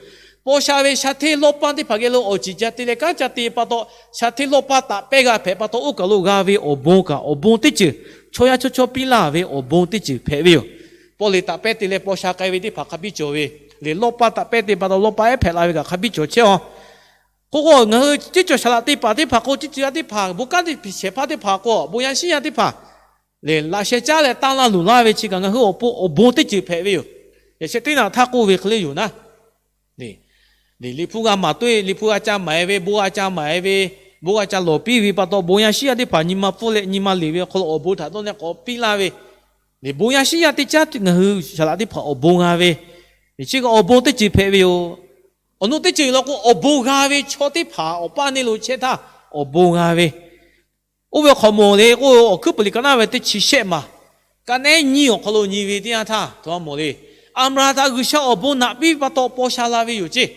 Paw sha ve sha hteˇ lawˇ paˇ teˇ hpaˍ geh lo awˬ ciˍ ca te leh kanˉ ca te pa taw, sha hteˇ lawˇ paˇ taꞈ pehˇ g'a hpehꞈ pa taw, oˇ kaˬ lo g'a ve awˬ bon kaꞈ awˬ bon teˇ ceuˬ, chaw yaˇ chawˇ chawˇ piˇ laˇ ve awˬ bon teˇ ceuˬ hpehꞈ ve yoˬ. Pawˇ leꞈ taꞈ pehˇ te leh paw sha k'ai ve teˇ hpaˍ hk'a biˇ cawˬ ve, lehˬ lawˇ paˇ taꞈ pehˇ te pa taw lawˇ paˇ ehˉ hpehꞈ la ve kaꞈ hk'a biˇ cawˬ chehˇ a. K'o k'o ngaˬ hui teˇ cawˬ shaˍ laꞈ te paˍ teˇ hpaˍ k'o, teˇ ceuˬ yaˇ teˇ hpaˍ, bon kanˉ teˇ hpaˍ shehˍ hpaˇ teˇ hpaˍ k'o, bon yaˇ shinˉ yaˇ teˇ hpaˍ lehˬ laꞈ sheh caˉ leh tanˇ laˇ luˬ laˇ ve chi kaꞈ ngaˬ hui awˬ pon awˬ bon teˇ ceuˬ hpehꞈ ve yoˬ. Yaꞈ sheh teˇ naꞈ htaˇ k'oˆ ve hk'e le yoˬ naˉ, Liꞈ hpu g'a maˍ tuˬ, liꞈ hpu g'a ca maˍ e ve, bon g'a ca maˍ e ve, bon g'a ca lawˬ piˇ ve pa taw, bon yaˇ shinˉ yaˇ teˇ hpaˍ nyi ma pfuhˇ leh nyi ma liꞈ ve awˬ hk'aw lo awˬ bon htaꞈ dawˇ neh k'awꞈ piˇ laˇ ve, liꞈ bon yaˇ shinˉ yaˇ teˇ caˉ ngaˬ hui shaˍ laꞈ teˇ hpaˍ awˬ bon g'a ve, chi kaꞈ awˬ bon teˇ ceuˬ hpehꞈ ve yoˬ. Awˬ nu teˇ ceuˬ law k'o, awˬ bon g'a ve chaw teˇ hpaˍ awˬ paˇ neˇ lo chehˇ htaˇ awˬ bon g'a ve, oˇ ve hk'awꞈ mawˬ le k'o, Awˬ hkuiˉ puiˍ liꞈ ka naˉ ve teˇ chi shehˆ maˬ, ka naˉ ehˉ nyiˇ awˬ hk'aw lo nyi ve teˇ yanˇ htaˇ, htoꞈ ma mawˬ le. Aˍbraˍhanˍ htaꞈ G'uiˬsha awˬ bon naꞈ piˇ pa taw paw sha la ve yoˬ ceˇ.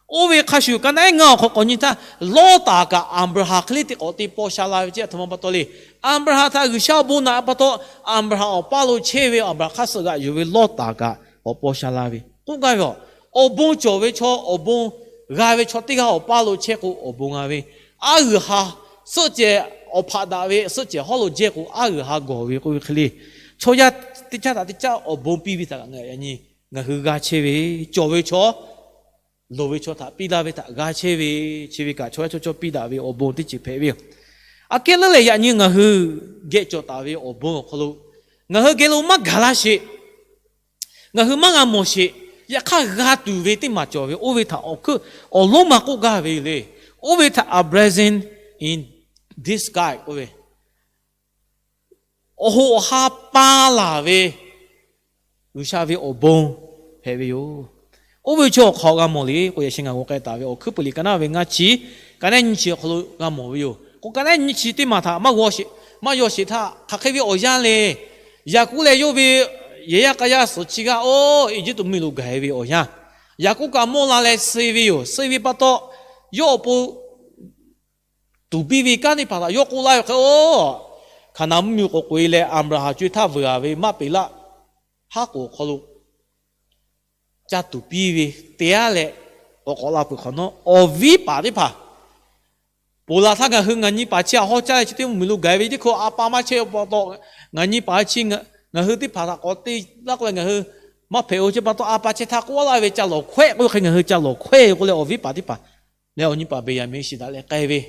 Oˇ ve hk'a shuˍ ka naˉ ehˉ ngaˇ awˬ hk'aw k'awꞈ nyi htaˇ, Lawˇtaˍ kaꞈ Aˍbraˍhanˍ hk'e le te k'awꞈ te paw sha la ve ceˇ. Htoꞈ ma pa taw le. Aˍbraˍhanˍ htaꞈ G'uiˬsha awˬ bon naꞈ pa taw, Aˍbraˍhanˍ awˬ paˇ lo chehˇ ve Aˍbraˍhanˍ hk'aˇ suh g'aꞈ yuˬ ve Lawˇtaˍ kaꞈ k'awꞈ paw sha la ve k'oˆ gaˇ ve yoˬ. Awˬ bon cawˬ ve chaw, awˬ bon g'a ve chaw teˇ g'aˇ awˬ paˇ lo chehˇ k'o awˬ bon g'a ve, aˉ g'uiˬ ha suhˆ cehˬ awˬ hpaꞈ daꞈ ve suhˆ cehˬ hawˉ lo jehˇ k'o aˉ g'uiˬ ha gawˬ ve k'oˆ ve hk'e le, chaw yaˇ teˇ caˉ htaꞈ teˇ caˉ awˬ bon piˇ ve htaꞈ kaꞈ ngaˬ hui g'a chehˇ ve, cawˬ ve chaw, loˍ ve chaw htaꞈ piˇ laˇ ve htaꞈ g'a chehˇ ve, chi ve kaꞈ chaw yaˇ chaw chawˇ piˇ daꞈ ve awˬ bon teˇ ceuˬ hpehꞈ ve yoˬ. Aꞈ kehˉ leuˉ leh yaꞈ nyi ngaˬ hui geh cawˬ taˍ ve awˬ bon awˬ hk'aw lo ngaˬ hui geh lo maˇ gaˬ laˇ sheˍ. Ngaˬ hui maˇ g'a mawˬ sheˍ. Yaꞈ hk'aˇ g'a tuˬ ve teˇ maˬ cawˬ ve, oˇ ve htaꞈ awˬ hkuiˉ awˬ lonˉ ma k'oˆ gaˇ ve le. Oˇ ve htaꞈ a blessing in disguise k'oˆ ve, awˬ hoꞈ awˬ ha pa laˬ ve G'uiˬsha ve awˬ bon hpehꞈ ve yoˬ. Oˇ ve chaw awˬ hk'aw g'a mawˬ le k'o, yaꞈ sheh ngaˬ g'aw k'ai taˍ ve Awˬ hkuiˉ puiˍ liꞈ ka naˉ ve ngaˇ chi, ka naˉ nyiˇ chi awˬ hk'aw lo g'a mawˬ ve yoˬ. K'o ka naˉ nyiˇ chi teˇ maˬ htaꞈ maˇ g'aw sheˍ, maˇ yaw sheˍ htaˇ hk'aˬ hk'e ve awˬ yanˇ le. Yaˍkoˆ leh yawˇ ve yehˬ yaˇ k'a yaˇ suhˍ chi g'aˇ oˇ Eˇjiˇtuꞈ mvuhˇmiˬ lo gaˬ e ve awˬ yanˇ, Yaˍkoˆ kaꞈ mawˇ la leh suh ve yoˬ. Suh ve pa taw, yawˇ awˬ pon tuˍ piˇ ve kanˉ teˇ hpaˍ htaꞈ yawˇ k'oˆ laˇ ve hk'e, oˇ, Hkaˍnanˍ mvuhˇmiˬ k'awꞈ k'oꞈ e leh Aˍbraˍhanˍ co e htaˇ vuiˬ a ve Maˇpeˍlaˆ haˉ k'oˍ awˬ hk'aw lo ca tuˍ piˇ ve te aˉ leh, k'awꞈ k'awꞈ la peuˬ hk'awꞈ nawˉ, awˬ viˉ paˍ teˇ hpaˍ ponˬ laˬ htaˇ ngaˬ hui ngaˬ nyi paˍ chi htaꞈ hawˉ caˇ leh chi teˇ mvuhˇmiˬ lo gaˬ e ve teˇ hkawˇ a pa maˇ chehˇ pa taw, ngaˬ nyi paˍ chi ngaˬ hui teˇ hpaˍ htaꞈ k'awꞈ te laˇ k'oˆ leh ngaˬ hui maˇ hpehꞈ-o. Chi pa taw a pa chehˇ htaˇ k'oˆ laˇ ve ca lawˬ hkawehˆ k'oˆ ve hk'e ngaˬ hui ca lawˬ hkawehˆ ve k'oˆ leh awˬ viˉ paˍ teˇ hpaˍ leh awˬ nyi paˍ Beˍyaˍmenˍ shiˍ daꞈ leh k'ai ve,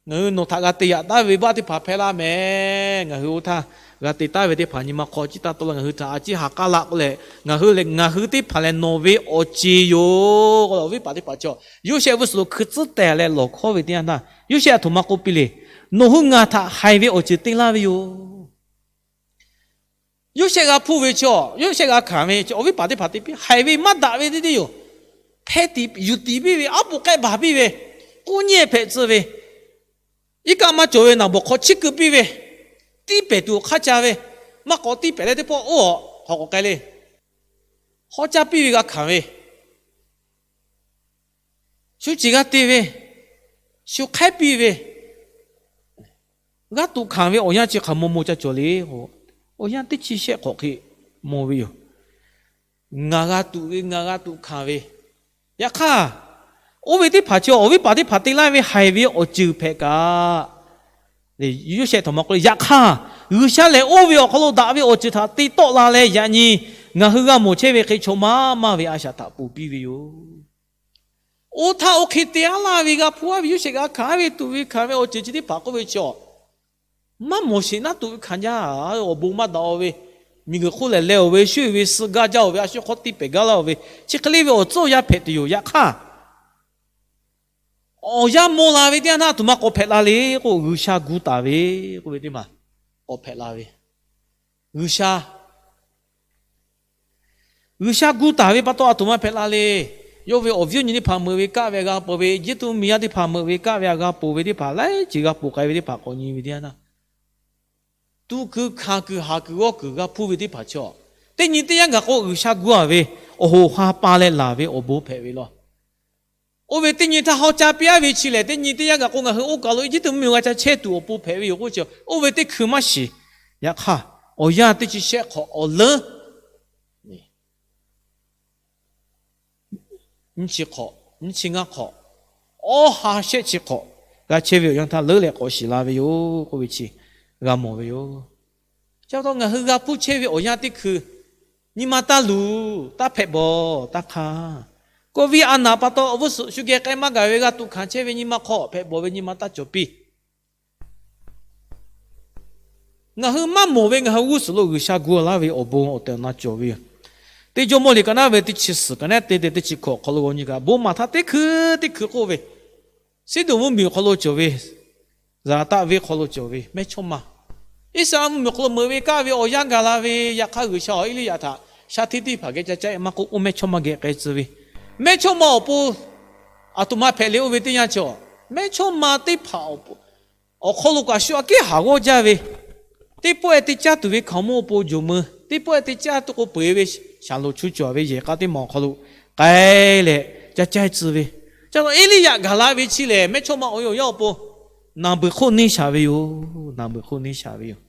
ngaˬ hui nawˬ htaꞈ g'a te yaꞈ taˉ ve baˆ teˇ hpaˍ hpehꞈ laˇ mehˍ. Ngaˬ hui oˇ htaˇ g'a te taˉ ve teˇ hpaˍ nyi ma hk'aw ciˉ taˇ tawˆ la, ngaˬ hui htaꞈ a ciˉ ha k'aˉ laˇ k'oˆ leh, ngaˬ hui lehˬ ngaˬ hui teˇ hpaˍ lehˬ nawˬ ve awˬ ceˬ yoˬ k'oˆ leh awˬ viˉ paˍ teˇ hpaˍ chaw Yoˇsehꞈ ve suhˍ lo hkui tcuhˉ tehˬ leh lawˬ hkawˇ ve teˇ yanˇ htaˇ, Yoˇsehꞈ a htoꞈ ma k'oˆ piˇ le. Nawˬ hui ngaˬ htaꞈ haiˬ ve awˬ ceuˬ te laˇ ve yoˬ. Yoˇsehꞈ g'a hpuˇ ve chaw, Yoˇsehꞈ g'a hkanˍ ve awˬ viˉ paˍ teˇ hpaˍ te piˇ haiˬ ve maˇ daꞈ ve teˇ teˇ yoˬ. Hpehˇ tiꞈ yuˬ tiꞈ piˇ ve, aˉ poꞈ k'ehˆ baˬ piˇ ve, k'uˉ nyi hpehꞈ tcuh ve, iˉ kaˆ maˇ cawˬ ve naˬ bawˬ hk'aw chiˇ keu piˇ ve, tiˇ pehˍ tuˬ awˬ hk'aˇ ca ve, Maˇ k'awꞈ tiˇ pehˍ leh teˇ pawˆ oˇ a hk'aw k'awꞈ k'ai le. Hawˉ caˇ piˇ ve g'a hkanˍ ve, shu ceˬ g'a te ve, shu hk'aiˉ piˇ ve, g'a tuꞈ hkanˍ ve awˬ yanˇ chi hk'aˬ maw maw ca cawˬ le k'o, awˬ yanˇ teˇ chi shehˆ hk'awꞈ hk'e maw ve yoˬ. Ngaˬ g'a tuꞈ ve, ngaˬ g'a tuꞈ hkanˍ ve, yaꞈ hk'aˇ, oˇ ve teˇ hpaˍ chi awˬ viˉ paˍ teˇ hpaˍ te laˇ ve haiˬ ve awˬ ceuˬ hpehꞈ kaꞈ, Yoˇsehꞈ htaꞈ maˇ k'oˆ le. Yaꞈ hk'aˇ, G'uiˬsha lehˬ oˇ ve awˬ hk'aw lo daꞈ ve awˬ ceuˬ htaꞈ te tawˆ la leh, yaꞈ nyi ngaˬ hui g'a mawˬ chehˇ ve hk'e chaw maˇ maˇ ve a shaꞈ htaꞈ ponˬ piˇ ve yoˬ. Oˇ htaˇ oˇ hk'e te aˉ laˇ ve g'a hpuˇ aˉ ve, Yoˇsehꞈ g'a hkanˍ aˉ ve tuꞈ ve hkanˍ ve awˬ ceuˬ chi teˇ hpaˍ k'oˆ ve chi, maˇ mawˬ sheˍ naˉ tuꞈ ve hkanˍ jaˇ. Awˬ bon maˇ daꞈ-oˬ ve, miˬguiˬ hk'oˆ lehˬ leh-oˬ ve, shu ve suh gaˇ jaˇ-oˬ ve, a shu hk'aw te pehˍ gaˇ laˇ-oˬ ve, chi hk'e le ve awˬ tcuhˉ awˬ yanˇ hpehꞈ tuˬ yoˬ. Yaꞈ hk'aˇ, awˬ yanˇ maw la ve teˇ yanˇ htaˇ, a htoꞈ ma k'awꞈ hpehꞈ la le k'o, G'uiˬsha gu taˍ ve k'oˆ ve teˇ maˬ k'awꞈ hpehꞈ la ve. G'uiˬsha, G'uiˬsha gu taˍ ve pa taw a htoꞈ ma hpehꞈ la le. Yawˇ ve awˬ viˉ awˬ nyi teˇ hpaˍ meuꞈ ve kaˆ ve a g'a ponˬ ve, Eˇjiˇtuꞈ mvuhˇmiˬ yaˇ teˇ hpaˍ meuꞈ ve kaˆ ve a g'a ponˬ ve teˇ hpaˍ laiˉ ceuˬ g'a ponˬ k'ai ve teˇ hpaˍ k'awꞈ nyi ve teˇ yanˇ htaˇ, tuꞈ kuiˬ hkanˍ kuiˬ haˍ kuiˬ g'awˇ kuiˬ g'a hpuˇ ve teˇ hpaˍ chi, teˇ nyi teˇ yanˇ gaˬ k'o G'uiˬsha gu a ve, awˬ hoꞈ ha pa leh laˬ ve awˬ bon hpehꞈ ve law. Oˇ ve teˇ nyi htaˇ hawˉ caˇ piˇ aˉ ve chi lehˬ, teˇ nyi teˇ yanˇ gaˬ k'o ngaˬ hui oˇ kaˬ lo Eˇjiˇtuꞈ mvuhˇmiˬ g'a ca chehˇ tuˬ awˬ pon hpehꞈ ve yoˬ k'oˆ chi, oˇ ve teˇ hkui maˇ shiˍ. Yaꞈ hk'aˇ, awˬ yanˇ teˇ chi shehˆ hk'awꞈ awˬ leuˉ nyiˇ chi hk'awꞈ, nyiˇ chi ngaˇ hk'awꞈ, awˬ ha shehˆ chi hk'awꞈ g'a chehˇ ve awˬ yanˇ htaˇ leuˉ leh k'awꞈ shiˍ la ve yoˬ k'oˆ ve chi g'a mawˬ ve yoˬ. Chi pa taw ngaˬ hui g'a hpuˇ chehˇ ve awˬ yanˇ teˇ hkui, nyi ma taˇ luˬ, taˇ hpehꞈ bawˬ taˇ hk'aˇ. Kawˆ viˇ a naˍ pa taw awˬ g'uˇ suhˍ shu geh k'ai maˇ gaˬ ve g'a tuꞈ hkanˍ chehˇ ve nyi ma hk'aw hpehꞈ bawˬ ve nyi ma taˇ cawˬ piˇ. Ngaˬ hui maˇ mawˬ ve ngaˬ hui g'uˇ suhˍ lo G'uiˬsha gu laˇ ve awˬ bon awˬ tehˬ awˬ na cawˬ ve yoˬ. Teˇ Jawˇmawˇ liꞈ ka naˉ ve teˇ chi suhˍ ka naˉ te te teˇ chi hkawꞈ hk'aw lo g'aw nyi kaꞈ, bon maˍ htaˇ teˇ hkui teˇ hkui k'oˆ ve, Siˉdonˍ mvuhˇmiˬ awˬ hk'aw lo cawˬ ve, Zaˍtaˆ venˇ hk'aw lo cawˬ ve mehˇchawˇma, Iˉsaˍreˍlaˆ mvuhˇmiˬ awˬ hk'aw lo meuꞈ ve kaˆ ve awˬ yanˇ gaˬ la ve, yaꞈ hk'aˇ G'uiˬsha awˬ Eˇliˇyaꞈ htaꞈ shaˉ hteˇ teˇ hpaˍ geh ca caˆ maˇ k'oˆ, oˇ mehˇchawˇma geh k'ai tcuh ve, mehˇchawˇma awˬ pon a htoꞈ ma hpehꞈ le oˇ ve teˇ yanˇ chi, mehˇchawˇma teˇ hpaˍ awˬ hk'aw lo kaꞈ shu aꞈ kehˉ haˍ g'awˇ jaˇ ve, teˇ pawˆ-e te caˇ tuˬ ve hkaoˍmonˇ awˬ pon jawˬ meuˇ, teˇ pawˆ-e te caˇ tuˬ k'o peu-eˬ ve shaˍlonˍ chu cawˬ ve yehˬ k'a teˇ maˬ awˬ hk'aw lo k'ai leh ca caˇ tcuh ve, ca taw Eˇliˇyaꞈ gaˬ la ve chi lehˬ, mehˇchawˇma awˬ yanˇ awˬ yanˇ awˬ pon naˍ beuˬ hk'oˆ neˇ shaˍ ve yoˬ. Naˍ beuˬ hk'oˆ neˇ shaˍ ve yoˬ.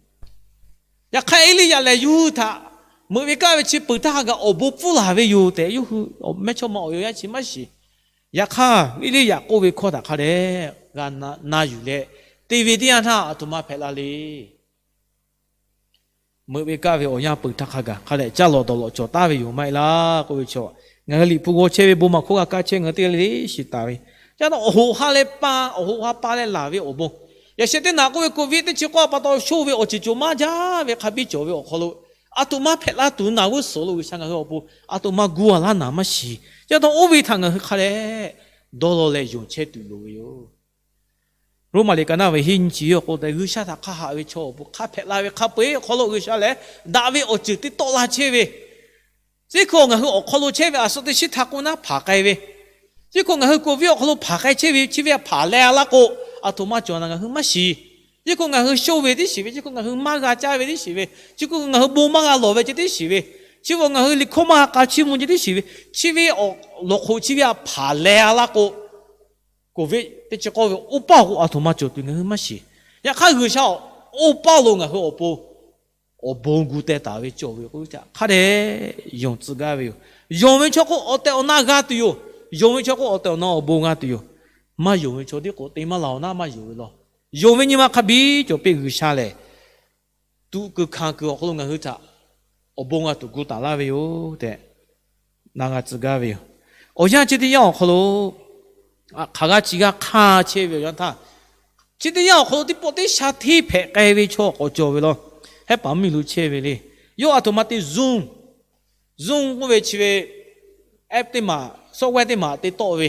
Yaꞈ hk'aˇ Eˇliˇyaꞈ lehˬ yawˇ hui htaꞈ meuꞈ ve kaˆ ve chi peuˬ htaˇ hk'a gaˬ awˬ bon pfuhˇ laˬ ve yoˬ tehꞈ, yawˇ hui mehˇchawˇma awˬ yanˇ chi maˇ shiˍ. Yaꞈ hk'aˇ Eˇliˇyaꞈ k'oˆ ve hkawˇ htaꞈ hk'a dehꞈ g'a na yuˬ leh, te ve teˇ yanˇ htaˇ a htoꞈ ma hpehꞈ la le. Meuꞈ ve kaˆ ve awˬ yanˇ peuˬ htaˇ hk'a gaˬ hk'a dehꞈ caˇ lawˬ dawˬ lawˬ cawˬ taˍ ve yoˬ maˇ heˆ laˇ k'oˆ ve chaw, ngaˬ hui Liꞈ hpu g'aw chehˇ ve bon maˍ hkawˇ g'a kaˇ chehˇ ngaˬ hui teˇ g'aˇ le le shiˍ taˍ ve. Ca taw awˬ hoꞈ ha leh pa, awˬ hoꞈ ha pa leh laˬ ve awˬ bon, yaꞈ sheh teˇ naꞈ k'oˆ ve COVID teˇ chi k'awˇ pa taw shoˇ ve awˬ ceuˬ cawˬ maˇ jaˇ ve hk'a biˇ cawˬ ve awˬ hk'aw lo, a htoꞈ ma hpehꞈ la tuˬ naˬ g'uˇ suhˍ lo G'uiˬsha ngaˬ hui awˬ pon a htoꞈ ma gu a laˇ naˍ maˇ shiˍ. Ca taw oˇ ve htaꞈ ngaˬ hui hk'a dehꞈ dawˇ law leh yonˍ chehˇ tuˬ loˍ ve yoˬ. Roˉmaꞈ liꞈ ka naˉ ve hiˉ nyi chi yawˇ k'oˆ tehꞈ, G'uiˬsha htaꞈ hk'a haꞈ ve chaw awˬ pon hk'a hpehꞈ la ve hk'a peu-eˬ awˬ hk'aw lo G'uiˬsha lehˬ daꞈ ve awˬ ceuˬ teˇ tawˆ la chehˇ ve, chi hk'e ngaˬ hui awˬ hk'aw lo chehˇ ve a suh teˇ shiˉ htaꞈ k'oˆ naˉ hpanˍ k'ai ve, chi hk'e ngaˬ hui COVID awˬ hk'aw lo hpanˍ k'ai chehˇ ve chi ve htaꞈ hpanˍ leh a laˇ k'o, a htoꞈ ma cawˬ naˬ ngaˬ hui maˇ shiˍ. Chi hk'e ngaˬ hui shoˇ ve tiˉ shiˍ ve, chi hk'e ngaˬ hui maˇ g'a caˇ ve tiˉ shiˍ ve, chi hk'e ngaˬ hui bon maˇ g'a lawˬ ve ceh tiˉ shiˍ ve, chi ve ngaˬ hui liꞈ hkawˇ maˇ g'a k'a chiˇ mvuh ceh tiˉ shiˍ ve, chi ve awˬ lawˬ hk'oꞈ chi ve htaꞈ hpanˍ leh a laˇ k'o, COVID teˇ chi k'awˇ ve oˇ paˇ awˬ k'o a htoꞈ ma cawˬ tuˬ ngaˬ hui maˇ shiˍ. Yaꞈ hk'aˇ G'uiˬsha oˇ paˇ lo ngaˬ hui awˬ pon awˬ bon gu teh taˍ ve cawˬ ve k'o, hk'a dehꞈ yonˍ tcuh gaˇ ve yoˬ. Yonˍ ve chaw k'o awˬ tehˬ awˬ na g'a tuˬ yoˬ. Yonˍ ve chaw k'o awˬ tehˬ awˬ na awˬ bon g'a tuˬ yoˬ. Maˇ yonˍ ve chaw tiˉ k'o te maˇ laˬ awˬ naˉ maˇ yonˍ ve law. Yonˍ ve nyi ma hk'a biˇ cawˬ piˇ G'uiˬsha lehˬ, tuꞈ kuiˬ hkanˍ kuiˬ awˬ hk'aw lo ngaˬ hui htaꞈ awˬ bon g'a tuˬ gu taˍ laˇ ve yoˬ tehꞈ na g'a tcuh gaˇ ve yoˬ. Awˬ yanˇ chi teˇ yanˇ awˬ hk'aw lo hk'aˬ g'aˇ chi g'aˇ hk'aˇ chehˇ ve awˬ yanˇ htaˇ, chi teˇ yanˇ awˬ hk'aw lo teˇ pawˆ teˇ sha hteˇ hpehꞈ k'ai ve chaw k'awꞈ cawˬ ve law. Hehˉ paˍ mvuhˇmiˬ lo chehˇ ve le. Yawˇ a htoꞈ ma te Zoom, Zoom k'oˆ ve chi ve app teˇ maˬ, software teˇ maˬ te tawˆ ve.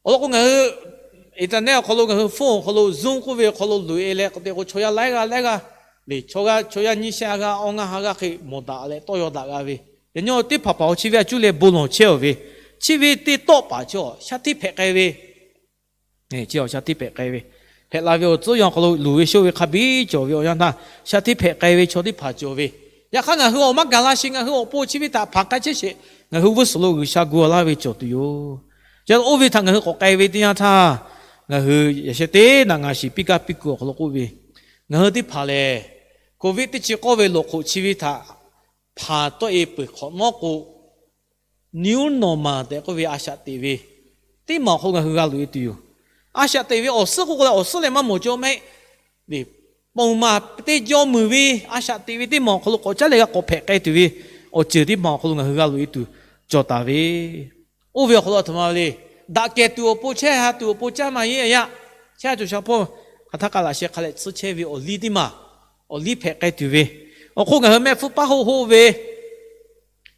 Awˬ lawn k'o ngaˬ hui internet awˬ hk'aw lo ngaˬ hui phone awˬ hk'aw lo Zoom k'oˆ ve awˬ hk'aw lo loꞈ-e leh k'awꞈ te k'o chaw yaˇ laiˉ g'aˇ laiˉ g'aˇ le, chaw g'aˇ chaw yaˇ nyiˇ shehˆ g'aˇ awˬ ngaˇ ha g'aˇ hk'e mawˬ daꞈ leh tawˇ yaw daꞈ g'a ve. Yaꞈ nyi teˇ hpaˍ hpaˍ awˬ chi ve a cuˇ leh bon lawˬ chehˇ-oˬ ve, chi ve te tawˆ paˍ chi sha hteˇ hpehꞈ k'ai ve, chi sha hteˇ hpehꞈ k'ai ve, hpehꞈ la ve awˬ tcuhˉ yanˇ awˬ hk'aw lo luˬ ve shoˆ ve hk'a biˇ cawˬ ve awˬ yanˇ htaˇ, shaˍ hteˇ hpehꞈ k'ai ve chaw teˇ hpaˍ cawˬ ve. Yaꞈ hk'aˇ ngaˬ hui awˬ maˇ gaˬ la sheˍ. Ngaˬ hui awˬ pon chi ve htaꞈ hpanˍ k'ai chehˇ sheˍ. Ngaˬ hui g'uˇ suhˍ lo G'uiˬsha gu laˇ ve cawˬ tuˬ yoˬ. Chi oˇ ve htaꞈ ngaˬ hui k'awꞈ k'ai ve teˇ yanˇ htaˇ, ngaˬ hui yaꞈ sheh teˇ naꞈ ngaˬ shiˍ piˇ kaˇ piˇ kuiˬ awˬ hk'aw lo k'oˆ ve, ngaˬ hui teˇ hpaˍ lehˬ, Covid teˇ chi k'awˇ ve lawˬ hk'oꞈ chi ve htaꞈ hpanˍ tawˆ e peuˬ hk'awꞈ nawˉ k'o, new normal tehꞈ k'oˆ ve a shaꞈ teꞈ ve teˇ maˬ awˬ hk'aw lo ngaˬ hui g'a loꞈ e tuˬ yoˬ. A shaꞈ teꞈ ve awˬ suhˉ k'oˆ k'o leh awˬ suhˉ leh maˇ mawˬ cawˇ mehˆ. Pon maˬ teˇ jawˇ meuˬ ve a shaꞈ teꞈ ve teˇ maˬ awˬ hk'aw lo k'awꞈ caˉ leh g'a k'awꞈ hpehꞈ k'ai tuˬ ve awˬ ceuˬ teˇ maˬ awˬ hk'aw lo ngaˬ hui g'a loꞈ e tuˬ cawˬ taˍ ve. Oˇ ve awˬ hk'aw lo a htoꞈ ma le, daꞈ kehˬ tuˬ awˬ pon chehˇ ha tuˬ awˬ pon caˇ maˇ yeˇ a yaˇ. Chehˇ ha cawˬ sha hpawˇ hk'aˬ htaˇ kaꞈ laꞈ sheh hk'a lehˬ tsuhˇ chehˇ ve awˬ liˇ teˇ maˬ, awˬ liˇ hpehꞈ k'ai tuˬ ve awˬ hk'oˆ ngaˬ hui mehˆ hpfuhˇ paˉ hoˆ hoˆ ve,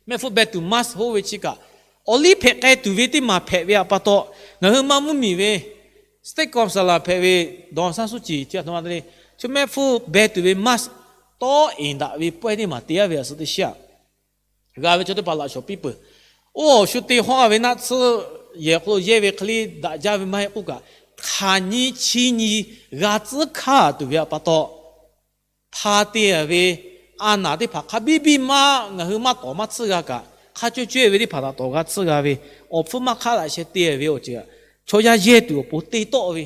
mehˆ hpfuhˇ beh tuˬ mask hoˆ ve chi kaꞈ, awˬ liˇ hpehꞈ k'ai tuˬ ve teˇ maˬ hpehꞈ ve awˬ pa taw, ngaˬ hui maˇ mvuhˇmiˬ ve state councillor hpehꞈ ve ဒေါ်အောင်ဆန်းစုကြည် chi a htoꞈ ma le, chi mehˆ hpfuhˇ beh tuˬ ve mask tawˇ eˍ daꞈ ve pawehˇ teˇ maˬ te yaˇ ve a suh teˇ shiˉ aꞈ g'a ve chaw teˇ hpaˍ laꞈ shawˍ piˇ peuˬ. Oˇ awˬ shu te hawˇ a ve naˆ tsuhˇ yehˬ awˬ hk'aw lo yehˇ ve hk'e le daꞈ jaˇ ve maˇ heˆ k'oˆ kaꞈ, hk'aˬ nyi chi nyi g'a tcuhˉ hkaˇ tuˬ ve awˬ pa taw, hpa te a ve a naˍ teˇ hpaˍ hk'a biˇ biˇ maˇ ngaˬ hui maˇ tawˍ maˇ tsuhˇ g'a kaꞈ, hk'a co co e ve teˇ hpaˍ htaꞈ tawˍ g'a tsuhˇ g'a ve, awˬ hpfuhˇ maˇ hk'aˉ laꞈ sheh te ve awˬ ceuˬ, chaw yaˇ yehˇ tuˬ awˬ pon te tawˆ ve,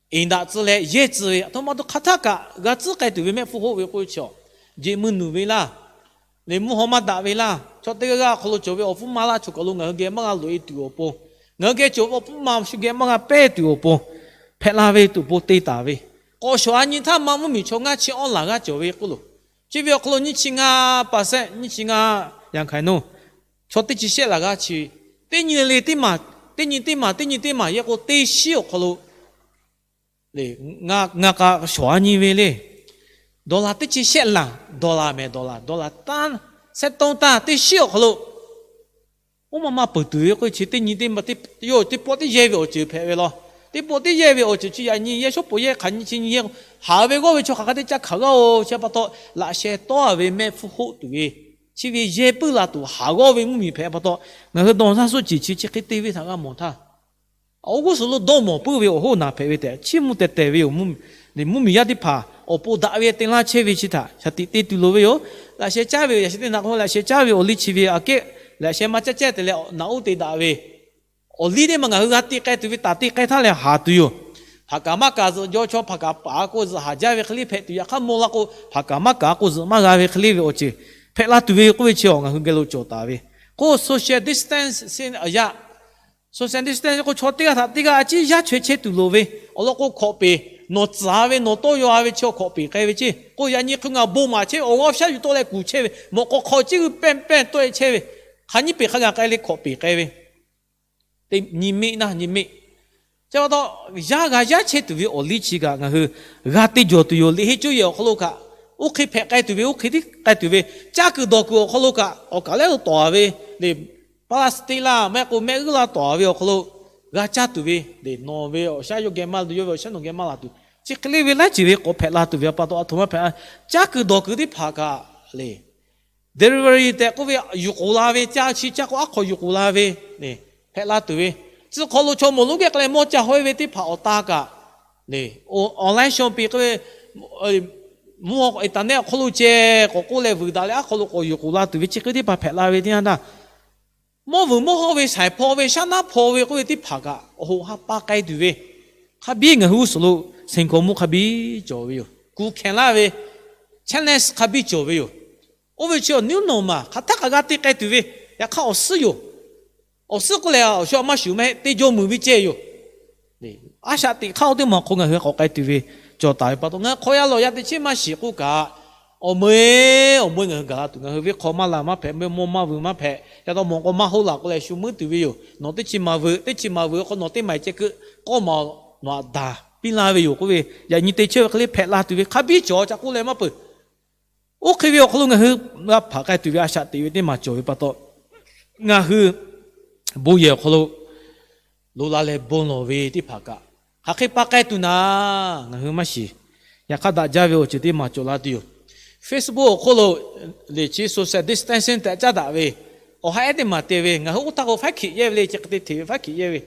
eˍ daꞈ tcuh leh yehˇ tcuh ve a htoꞈ ma htoꞈ hk'aˬ htaˇ kaꞈ g'a tcuhˉ k'ai tuˬ ve mehˆ hpfuhˇ hoˆ ve k'oˆ ve chi, jeꞈ meuˇ nuˬ ve laˇ, leh mvuhˇ haw maˇ daꞈ ve laˇ, chaw teˇ g'aˇ g'aˇ awˬ hk'aw lo cawˬ ve awˬ hpfuhˇ maˇ laˇ choˬ kaˬ lo ngaˬ hui geh maˇ g'a loꞈ e tuˬ awˬ pon, ngaˬ hui geh cawˬ ve awˬ hpfuhˇ maˇ shu geh maˇ g'a pehˇ tuˬ awˬ pon, hpehꞈ la ve tuˬ pon te taˍ ve. K'awꞈ shawˍ a nyi htaˇ maˇ mvuhˇmiˬ chaw ngaˇ chi awˇ laˬ g'aˇ cawˬ ve k'oˆ loˬ. Chi ve awˬ hk'aw lo nyiˇ chi ngaˇ pa sehˆ, nyiˇ chi ngaˇ yaꞈ hk'aˬ hk'e nawˇ, chaw teˇ chi shehˆ laˬ g'aˇ chi, teˇ nyi le teˇ maˬ, teˇ nyi teˇ maˬ, teˇ nyi teˇ maˬ yehˇ k'o teˇ shiˉ awˬ hk'aw lo ngaˬ k'a shawˍ a nyi ve le. Dollar teˇ chi shehˆ laˬ, dollar mehˍ dollar, dollar tanˉ, sehˉ tonˉ tanˇ teˇ shiˉ awˬ hk'aw lo oˇ maˇ maˇ peuˬ tuˬ ve k'oˆ ve chi teˇ nyi teˇ maˬ, yawˇ teˇ pawˆ teˇ yehˇ ve awˬ ceuˬ hpehꞈ ve law. Teˇ pawˆ teˇ yehˇ ve awˬ ceuˬ chi yaꞈ nyi yehˇ shawˉ pawˍ yehˇ hk'aˬ nyi chi nyi yehˇ k'o, haˍ ve g'awˇ ve chaw hk'aˬ hk'e teˇ caˇ hkanˍ g'aˇ-oˬ. Chi pa taw laꞈ sheh tawˉ a ve mehˆ hpfuhˇ hoˆ tuˬ ve, chi ve yehˇ puiˉ la tuˬ haˍ g'awˇ ve mvuhˇmiˬ hpehꞈ pa taw, ngaˬ hui ဒေါ်အောင်ဆန်းစုကြည် chi chi hk'e te ve htaꞈ g'a mawˬ htaˇ, awˬ g'uˇ suhˍ lo dawˇ mawˬ puiˉ ve awˬ hoˉ naˬ hpehꞈ ve tehꞈ chiˇ mvuh teh teh ve yoˬ. Mvuhˇmiˬ yaˇ teˇ hpaˍ awˬ pon daꞈ ve te laˇ chehˇ ve chi htaꞈ shaˍ tiꞈ te tuˬ loˍ ve yoˬ. Laꞈ sheh caˇ ve yoˬ. Yaꞈ sheh teˇ naꞈ k'o laꞈ sheh caˇ ve awˬ liˇ chi ve aꞈ kehˉ laꞈ sheh maˇ caˇ cehˇ te leh naꞈ uˉ te daꞈ ve awˬ liˇ teˇ maˬ ngaˬ hui g'a te k'ai tuˬ ve taˍ te k'ai htaˇ leh haˍ tuˬ yoˬ. Hpaˍ kaꞈ maˇ kaꞈ zuhꞈ jaw chaw hpaˍ kaꞈ paˍ k'o zuhꞈ haˍ jaˇ ve hk'e le hpehꞈ tuˬ, yaꞈ hk'aˇ maw la k'o hpaˍ kaꞈ maˇ kaꞈ k'o zuhꞈ maˇ g'a ve hk'e le ve awˬ ceuˬ hpehꞈ la tuˬ ve k'oˆ ve chi awˬ ngaˬ hui geh lo cawˬ taˍ ve. K'o social distance a yaˇ, social distance k'o chaw teˇ g'aˇ htaꞈ teˇ g'aˇ a ciˉ yaˇ chaweh chehˇ tuˬ loˍ ve, awˬ lawn k'o hkawꞈ peˍ, nawˬ tcuhˍ ve nawˬ tawˇ yaw ve chi awˬ hkawꞈ peˍ k'ai ve ceˇ. K'o yaꞈ nyi hk'e ngaˬ bon maˍ chehˇ ve awˬ g'aˇ shaˉ yuˬ tawˆ leh kuˬ chehˇ ve, mawꞈ k'aw hk'aw ciˉ g'uiˬ pehˇ pehˇ tawˆ e chehˇ ve, hk'aˬ nyi peˬ hk'a gaˬ k'ai le hkawꞈ peˍ k'ai ve, teˇ nyi meˆ naˇ nyi meˆ. Chi pa taw, yaˇ g'a yaˇ chehˇ tuˬ ve awˬ liˇ chi kaꞈ ngaˬ hui g'a te jawˬ tuˬ yoˬ. Liꞈ heh cuˇ yehˬ awˬ hk'aw lo kaꞈ, oˇ hk'e hpehꞈ k'ai tuˬ ve, oˇ hk'e tiˉ k'ai tuˬ ve, caˇ kuiˬ dawˬ kuiˬ awˬ hk'aw lo kaꞈ awˬ kaˬ lehˉ lo tawˍ a ve, le, plastic laˇ maˇ heˆ k'o mehˆ g'uˇ laˇ tawˍ a ve awˬ hk'aw lo g'a caˇ tuˬ ve, le, nawˬ ve awˬ shaˉ yawˇ geh maˇ, yawˇ ve awˬ shaˉ nawˬ geh maˇ laˬ tuˬ, chi hk'e le ve laiˉ ceuˬ ve k'awꞈ hpehꞈ la tuˬ ve pa taw, a htoꞈ ma hpehꞈ, caˇ kuiˬ dawˬ kuiˬ teˇ hpaˍ kaꞈ le delivery tehꞈ k'oˆ ve yuˬ k'oˍ la ve, caˇ chi caˇ k'o aˉ hk'aw yuˬ k'oˍ la ve, hpehꞈ la tuˬ ve, tcuh hk'aw lo chaw mawˬ lonˉ geh k'ai leh mawˇ ca hawˉ e ve teˇ hpaˍ awˬ ta kaꞈ, online shopping k'oˆ ve, mvuhˇ internet awˬ hk'aw lo ceh k'awꞈ k'oˆ leh vuiˬ daꞈ leh aˉ hk'aw lo k'awꞈ yuˬ k'oˍ la tuˬ ve chi hk'e teˇ hpaˍ hpehꞈ la ve teˇ yanˇ htaˇ, mawˇ vuiˬ mawˇ hawˇ ve, shaiˍ hpaw ve, shaˉ naˉ hpaw ve k'oˆ ve teˇ hpaˍ kaꞈ awˬ hoꞈ ha pa k'ai tuˬ ve, hk'a biˇ ngaˬ hui g'uˇ suhˍ lo seˍ hkaoˍ mvuhˇ hk'a biˇ cawˬ ve yoˬ. Kuˬ hkehˬ laˇ ve, challenge hk'a biˇ cawˬ ve yoˬ. Oˇ ve chi awˬ nuˉ nawˬ maˬ hk'aˬ htaˇ kaꞈ g'a te k'ai tuˬ ve, yaꞈ hk'aˇ awˬ suhˉ yoˬ. Awˬ suhˉ k'oˆ leh awˬ shu a maˇ shuˍ mehˆ teˇ jawˇ meuˬ ve cehˇ yoˬ. A shaꞈ teꞈ hk'aˇ oˇ teˇ maˬ hk'aw ngaˬ hui k'awꞈ k'ai tuˬ ve cawˬ taˍ ve pa taw, ngaˬ hui hk'aw yaˇ lawˬ yaˇ teˇ chiˉ maˇ shiˍ k'oˆ kaꞈ, awˬ meuˇ awˬ meuˇ ngaˬ hui gaˬ la tuˬ, ngaˬ hui venˇ hk'aw maˇ la maˇ hpehꞈ, meuˇ mawˇ maˇ vuiˬ maˇ hpehꞈ, yaꞈ taw mawˬ k'o maˇ hoˆ laˬ k'o leh shu muiˉ tuˬ ve yoˬ. Nawˬ teˇ chi maˍ veuꞈ, teˇ chi maˍ veuꞈ k'o nawˬ teˇ maˬ ceh keu k'awˇ maˬ nawˬ htaꞈ daˬ piˇ laˇ ve yoˬ k'oˆ ve, yaꞈ nyi te chehˇ ve hk'e le hpehꞈ la tuˬ ve hk'a biˇ cawˬ ca k'oˆ leh maˇ peuˬ. Oˇ hk'e ve awˬ hk'aw lo ngaˬ hui g'a hpanˍ k'ai tuˬ ve a shaꞈ teꞈ ve teˇ maˬ cawˬ ve pa taw, ngaˬ hui bon yehˬ awˬ hk'aw lo loꞈ la leh bon lawˬ ve teˇ hpaˍ kaꞈ, hk'aˬ hk'e pa k'ai tuˬ naˍ, ngaˬ hui maˇ shiˍ. Yaꞈ hk'aˇ daꞈ jaˇ ve awˬ ceuˬ teˇ maˬ cawˬ la tuˬ yoˬ. Facebook awˬ hk'oˆ lo le chi social distancing tehꞈ caˉ daꞈ ve awˬ ha ehˉ teˇ maˬ te ve, ngaˬ hui oˇ htaˇ k'o faiˉ hkiꞈ yehˇ ve le, chi hk'e te hteꞈ ve faiˉ hkiꞈ yehˇ ve,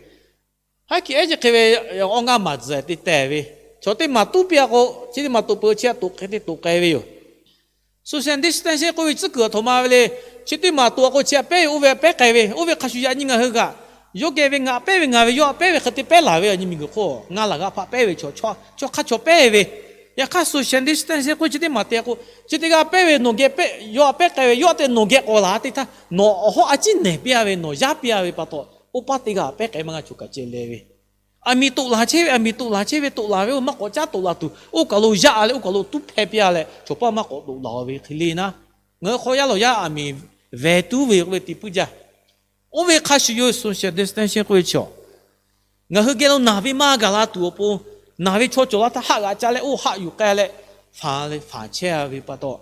Haˉ hkiˬ ehˉ chi hk'e ve awˬ ngaˇ maˍ tzuhˬ te tehˬ ve, chaw teˇ maˬ tuˉ piˇ-a k'o, chi teˇ maˬ toꞈ peuˬ, chi htaꞈ toꞈ hk'e te toꞈ k'ai ve yoˬ. Social distancing k'oˆ ve tcuhˉ kuiˬ aˬ htoꞈ ma ve le. Chi teˇ maˬ toꞈ-a k'o, chi htaꞈ pehˉ ve oˇ ve pehˉ k'ai ve, oˇ ve hk'a shuˍ yaꞈ nyi ngaˬ hui kaꞈ yawˇ geh ve ngaˬ pehˉ ve, ngaˬ ve yawˇ htaꞈ pehˉ ve hk'e te pehˉ laˬ ve, yaꞈ nyi miˬguiˬ hk'oˆ ngaˇ laˬ g'aˇ hpaˆ pehˉ ve chaw, chaw hk'a chaw pehˉ ve. Yaꞈ hk'aˇ social distancing k'oˆ ve chi teˇ maˬ te k'o, chi teˇ g'aˇ pehˉ ve nawˬ geh pehˉ, yawˇ htaꞈ pehˉ k'ai ve, yawˇ htaꞈ te nawˬ geh k'awꞈ laˬ te htaˇ, nawˬ awˬ hawˉ a ciˉ nehˬ piˇ-a ve, nawˬ yaˇ piˇ-a ve pa taw, oˇ paˉ teˇ g'aˇ pehˉ k'ai maˇ g'a choˬ kaꞈ ceh leh ve, aˬ miˍ toꞈ laˬ chehˇ ve, aˬ miˍ toꞈ laˬ chehˇ ve, toꞈ laˬ ve oˇ maˇ k'awꞈ caˉ toꞈ laˬ tuˬ, oˇ kaˬ lo yaˇ leh oˇ kaˬ lo tuˉ hpehˇ piˇ-a leh, chaw paˇ maˇ k'awꞈ toꞈ laˬ ve hk'e le naˉ, ngaˬ hui hk'aw yaˇ lawˬ yaˇ aˬ miˍ veh tuˉ ve k'oˆ ve te puiˉ jaˇ. Oˇ ve hk'a shuˍ yoˬ, social distancing k'oˆ ve chi, ngaˬ hui geh lo naˬ ve maˇ gaˬ la tuˬ awˬ pon, naˬ ve chaw cawˬ la htaˇ haˆ g'aꞈ ca leh oˇ haˆ yuˬ k'ai leh, faˍ leh faˍ chehˇ-a ve pa taw,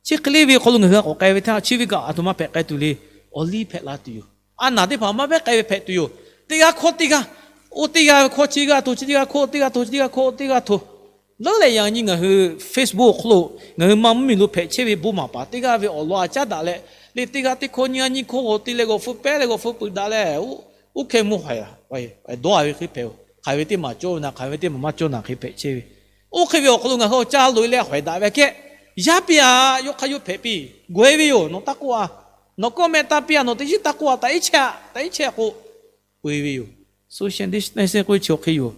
chi hk'e le ve hk'aw lo ngaˬ hui a k'awꞈ k'ai ve htaˇ, chi ve kaꞈ aˬ htoꞈ ma hpehꞈ k'ai tuˬ le. Awˬ liˇ hpehꞈ la tuˬ yoˬ. A naˬ teˇ hpaˍ maˇ pehˉ k'ai ve hpehꞈ tuˬ yoˬ. Teˇ g'aˇ hkawˇ teˇ g'aˇ, oˇ teˇ g'aˇ ve hkawˇ chi g'aˇ hto, chi teˇ g'aˇ hkawˇ oˇ teˇ g'aˇ hto, chi teˇ g'aˇ hkawˇ oˇ teˇ g'aˇ hto. Leuˉ leh yaꞈ nyi ngaˬ hui Facebook awˬ hk'oˆ lo ngaˬ hui maˇ mvuhˇ miˬ lo hpehꞈ chehˇ ve bon maˍ paˍ teˇ g'aˇ ve awˬ lawn a caˉ daꞈ leh, le teˇ g'aˇ teˇ hkawˇ nyiˇ g'aˇ nyiˇ hkawˇ g'aw te leh g'aw feu pehˉ leh g'aw feu peuˬ daꞈ leh, oˇ hk'e mvuhˇ haiˬ dawˇ-a ve hk'e hpehꞈ-o. Hk'aˬ ve teˇ maˬ cawˇ ve naˍ, hk'aˬ ve teˇ maˬ maˇ cawˇ naˍ hk'e hpehꞈ chehˇ ve. Oˇ hk'e ve awˬ hk'aw lo ngaˬ hui awˬ caˇ loꞈ-e leh hawehˬ daꞈ ve aꞈ kehˉ, yaˇ piˇ-a, yawˇ hk'aˇ yawˇ hpehꞈ piˇ, gawˬ-e ve yoˬ. Nawˬ taˇ k'oˆ-a, nawˬ k'awˇ meh taˇ piˇ-a, nawˬ teˇ shiˉ taˇ k'oˆ-a, taꞈ iˉ chehˇ-a, taꞈ iˉ chehˇ k'o, peu-e ve yoˬ. Social distancing k'oˆ ve chi awˬ hk'e yoˬ.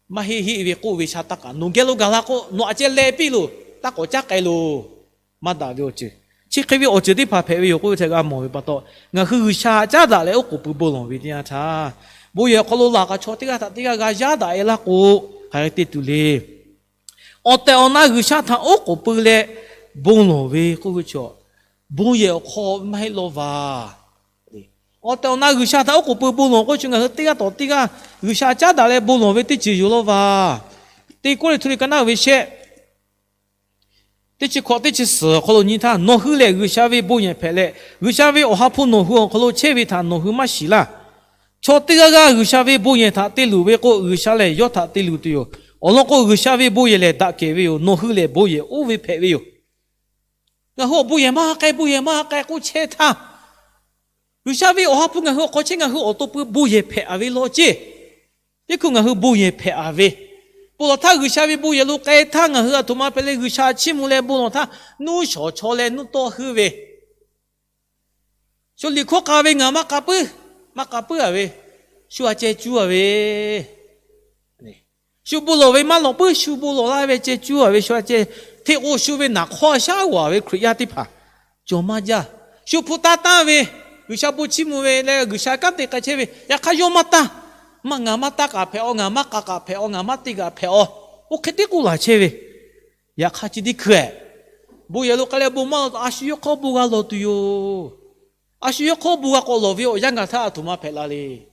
Maˇ heˆ heˆ ve k'oˆ ve sha taˇ kaꞈ, nawˬ geh lo gaˬ la k'o, nawˬ aꞈ ceh leh piˇ loˬ, taˇ k'awꞈ caˉ k'ai loˬ. Maˇ daꞈ ve awˬ ceuˬ, chi hk'e ve awˬ ceuˬ teˇ hpaˍ hpehꞈ ve yoˬ k'oˆ ve htaꞈ g'a mawˬ ve pa taw, ngaˬ hui G'uiˬsha caˉ daꞈ leh oˉ k'oˍ pui bon lawˬ ve teˇ yanˇ htaˇ, bon yehˬ awˬ hk'aw lo laˬ kaꞈ chaw teˇ g'aˇ htaꞈ teˇ g'aˇ g'a yaˇ daꞈ-e laˇ k'o, hk'aˬ hk'e te tuˬ le. Awˬ tehˬ awˬ na G'uiˬsha htaꞈ oˉ k'oˍ pui leh bon lawˬ ve k'oˆ ve chaw, bon yehˬ awˬ hk'aw maˇ heˆ law vaˬ. Awˬ tehˬ awˬ na G'uiˬsha htaꞈ oˉ k'oˍ pui bon lawˬ k'oˆ ve chi ngaˬ hui teˇ g'aˇ tawˍ teˇ g'aˇ G'uiˬsha caˉ daꞈ leh bon lawˬ ve teˇ ceuˬ yoˬ law vaˬ. Teˇ Kawˇrenˍhtuˆ liꞈ ka naˉ uiˍ ve shehˆ, teˇ chi hkawꞈ teˇ chi suhˍ awˬ hk'aw lo nyi htaˇ, nawˬ hui lehˬ G'uiˬsha ve bon yehˬ hpehꞈ leh, G'uiˬsha ve Awˬ ha hpu nawˬ hui awˬ hk'aw lo chehˇ ve htaꞈ nawˬ hui maˇ shiˍ laˇ. Chaw teˇ g'aˇ g'aˇ G'uiˬsha ve bon yehˬ htaꞈ te luˬ ve k'o, G'uiˬsha lehˬ yawˇ htaꞈ te luˬ tuˬ yoˬ. Awˬ lawn k'o, G'uiˬsha ve bon yehˬ lehˬ daꞈ kehˬ ve yoˬ. Nawˬ hui lehˬ bon yehˬ oˇ ve hpehꞈ ve yoˬ. Ngaˬ hui awˬ bon yehˬ maˇ k'ai, bon yehˬ maˇ k'ai k'oˆ chehˇ htaˇ, G'uiˬsha ve Awˬ ha hpu ngaˬ hui awˬ hk'aw chehˇ, ngaˬ hui awˬ to pui bon yehˬ hpehꞈ-a ve law ceˇ. Teˇ hkui ngaˬ hui bon yehˬ hpehꞈ-a ve, bon lawˬ htaˇ G'uiˬsha ve bon yehˬ lo k'ai htaˇ, ngaˬ hui aˬ htoꞈ ma hpehꞈ leh G'uiˬsha chiˇ mvuh leh bon lawˬ htaˇ, nuˇ shawˍ chaw leh nuˇ tawˇ heuˆ ve, shu liꞈ hkawˇ k'a ve ngaˬ maˇ k'a puiˉ, maˇ k'a puiˉ-a ve, shu aꞈ ceh cuˇ-a ve, shu bon lawˬ ve maˇ lawˬ puiˉ, shu bon lawˬ laˇ ve ceh cuˇ-a ve, shu aꞈ ceh, hteˇ k'o shu ve naˍ hk'awˇ shaˉ g'awˬ-a ve Hkriꞈ yaˇ teˇ hpaˍ cawˬ maˇ jaˇ. Shu hpu taˇ tanˇ ve, G'uiˬsha bon chiˇ mvuh ve leh G'uiˬsha kanˉ te k'ai chehˇ ve, yaꞈ hk'aˇ yawˇ maˇ tanˇ, maˇ ngaˬ maˇ tanˇ kaꞈ hpehꞈ-aw, ngaˬ maˇ k'a kaꞈ hpehꞈ-aw, ngaˬ maˇ te kaꞈ hpehꞈ-aw, oˇ hk'e tiˉ k'oˆ laˬ chehˇ ve. Yaꞈ hk'aˇ chi teˇ hkui-eh, bon yehˬ lo k'ai leh bon maˇ lawˬ, a shu yawˇ hk'aw bon g'a lawˬ tuˬ yoˬ. A shu yawˇ hk'aw bon g'a k'awꞈ lawˬ ve awˬ yanˇ gaˬ htaˇ aˬ htoꞈ ma hpehꞈ la le.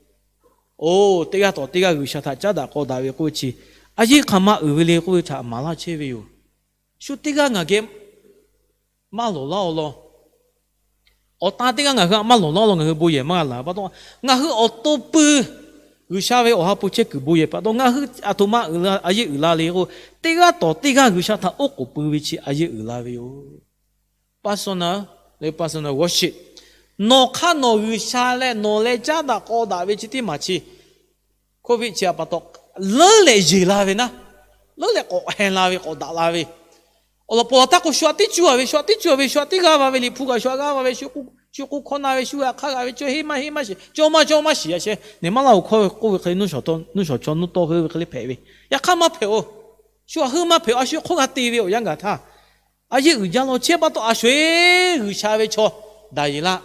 Oˇ, teˇ g'aˇ tawˍ teˇ g'aˇ G'uiˬsha htaꞈ caˉ daꞈ k'aw daꞈ ve k'oˆ ve chi, a yeˇ hk'aˬ ma uiˍ ve le k'oˆ ve htaꞈ maˍ laˇ chehˇ ve yoˬ. Shu teˇ g'aˇ ngaˬ geh maˇ lawˬ laˇ-aw law. Awˬ tan teˇ g'aˇ ngaˬ hui aꞈ maˇ lawˬ laˇ-aw law, ngaˬ hui bon yehˬ maˇ g'a laˬ pa taw, ngaˬ hui awˬ to pui G'uiˬsha ve Awˬ ha hpu chehˇ kuiˬ bon yehˬ pa taw, ngaˬ hui aˬ htoꞈ ma uiˍ la, a yeˇ uiˍ la le k'o, teˇ g'aˇ tawˍ teˇ g'aˇ G'uiˬsha htaꞈ oˉ k'oˍ pui ve chi a yeˇ uiˍ la ve yoˬ. Personal, personal worship. Nawˬ hk'aˇ nawˬ G'uiˬsha leh nawˬ leh caˉ daꞈ k'aw daꞈ ve chi teˇ maˬ chi, Covid chi aꞈ pa taw, leuˉ leh yeˬ la ve naˉ, leuˉ leh k'awꞈ hen la ve, k'awꞈ daꞈ la ve. Awˬ lawn paw la htaˇ k'o, shu aꞈ teˇ cuˇ-a ve, shu aꞈ teˇ cuˇ-a ve, shu aꞈ teˇ g'aˇ va ve, liꞈ hpu kaꞈ shu aꞈ g'aˇ va ve, shu k'oˆ hkawˇ na ve, shu aꞈ hk'aˇ g'a ve, cawˇ heˆ maˇ heˆ maˇ shiˍ, cawˇ maˇ cawˇ maˇ shiˍ yaꞈ sheh, neˬ maˇ laˇ-oˬ hkawˇ k'oˆ ve hk'e le, nuˇ shawˍ chaw nuˇ tawˇ heuˆ ve hk'e le hpehꞈ ve. Yaꞈ hk'aˇ maˇ hpehꞈ-oˬ. Shu aꞈ heuˆ maˇ hpehꞈ-oˬ. A shu hk'oˆ g'a te ve awˬ yanˇ gaˬ htaˇ, a yeˇ uiˍ jaˇ law chehˇ pa taw, a sho-eˬ G'uiˬsha ve chaw daꞈ yeˬ laˇ.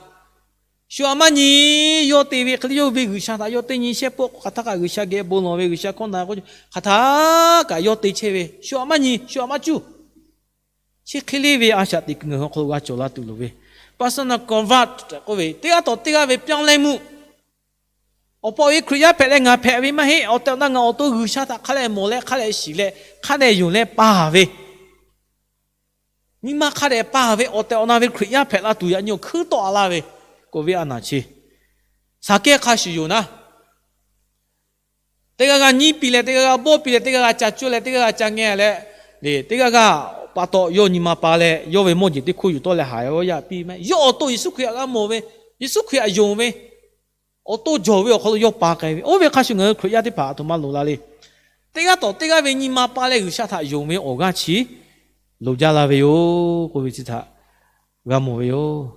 Shu aꞈ maˇ nyi, yawˇ te ve hk'e le, yawˇ ve G'uiˬsha htaꞈ yawˇ teˇ nyi shehˆ pawˆ k'o, hk'aˬ htaˇ kaꞈ G'uiˬsha geh bon lawˬ ve, G'uiˬsha hkawˇ na k'oˆ, hk'aˬ htaˇ kaꞈ yawˇ te chehˇ ve, shu aꞈ maˇ nyi, shu aꞈ maˇ cuˇ. Chi hk'e le ve a shaꞈ teꞈ kuiˬ ngaˬ hui awˬ hk'aw lo g'a cawˬ la tuˬ loˍ ve, personal convert tehꞈ k'oˆ ve, teˇ g'aˇ tawˍ teˇ g'aˇ ve ပြောင်းလဲမှု. Awˬ pa awˬ e Hkriꞈ yaˇ hpehꞈ leh ngaˬ hpehꞈ ve maˇ heˆ. Awˬ tehˬ awˬ na ngaˬ awˬ to G'uiˬsha htaꞈ hk'a dehꞈ mawˬ leh hk'a dehꞈ shiˍ leh hk'a dehꞈ yonˍ leh paˍ ve, nyi ma hk'a dehꞈ paˍ ve awˬ tehˬ awˬ na ve Hkriꞈ yaˇ hpehꞈ la tuˬ yaꞈ nyi awˬ hkuiˉ tawˆ-a laˇ ve, k'oˆ ve a naˬ chi, Saˍkehˇ hk'a shuˍ yoˬ naˉ, teˇ g'aˇ g'aˇ nyiˇ piˇ leh, teˇ g'aˇ g'aˇ bawˆ piˇ leh, teˇ g'aˇ g'aˇ ca cawˇ leh, teˇ g'aˇ g'aˇ ca ngeh leh, le teˇ g'aˇ g'aˇ pa taw yawˇ nyi ma pa leh, yawˇ ve mawˇ jeˬ teˇ hkoˇ yuˬ tawˆ leh haˍ yaˇ piˇ maˇ heˆ. Yawˇ awˬ to Yeˍsuˆ Hkriꞈ htaꞈ g'a mawˬ ve, Yeˍsuˆ Hkriꞈ htaꞈ yonˍ ve, awˬ to jawˬ ve awˬ hk'aw lo yawˇ pa k'ai ve. Oˇ ve hk'a shuˍ ngaˬ hui Hkriꞈ yaˇ teˇ hpaˍ aˬ htoꞈ ma loˍ la le. Teˇ g'aˇ tawꞈ teˇ g'aˇ ve nyi ma pa leh G'uiˬsha htaꞈ yonˍ ve awˬ g'aˇ chi loˍ jaˇ la ve yoˬ k'oˆ ve chi htaꞈ g'a mawˬ ve yoˬ.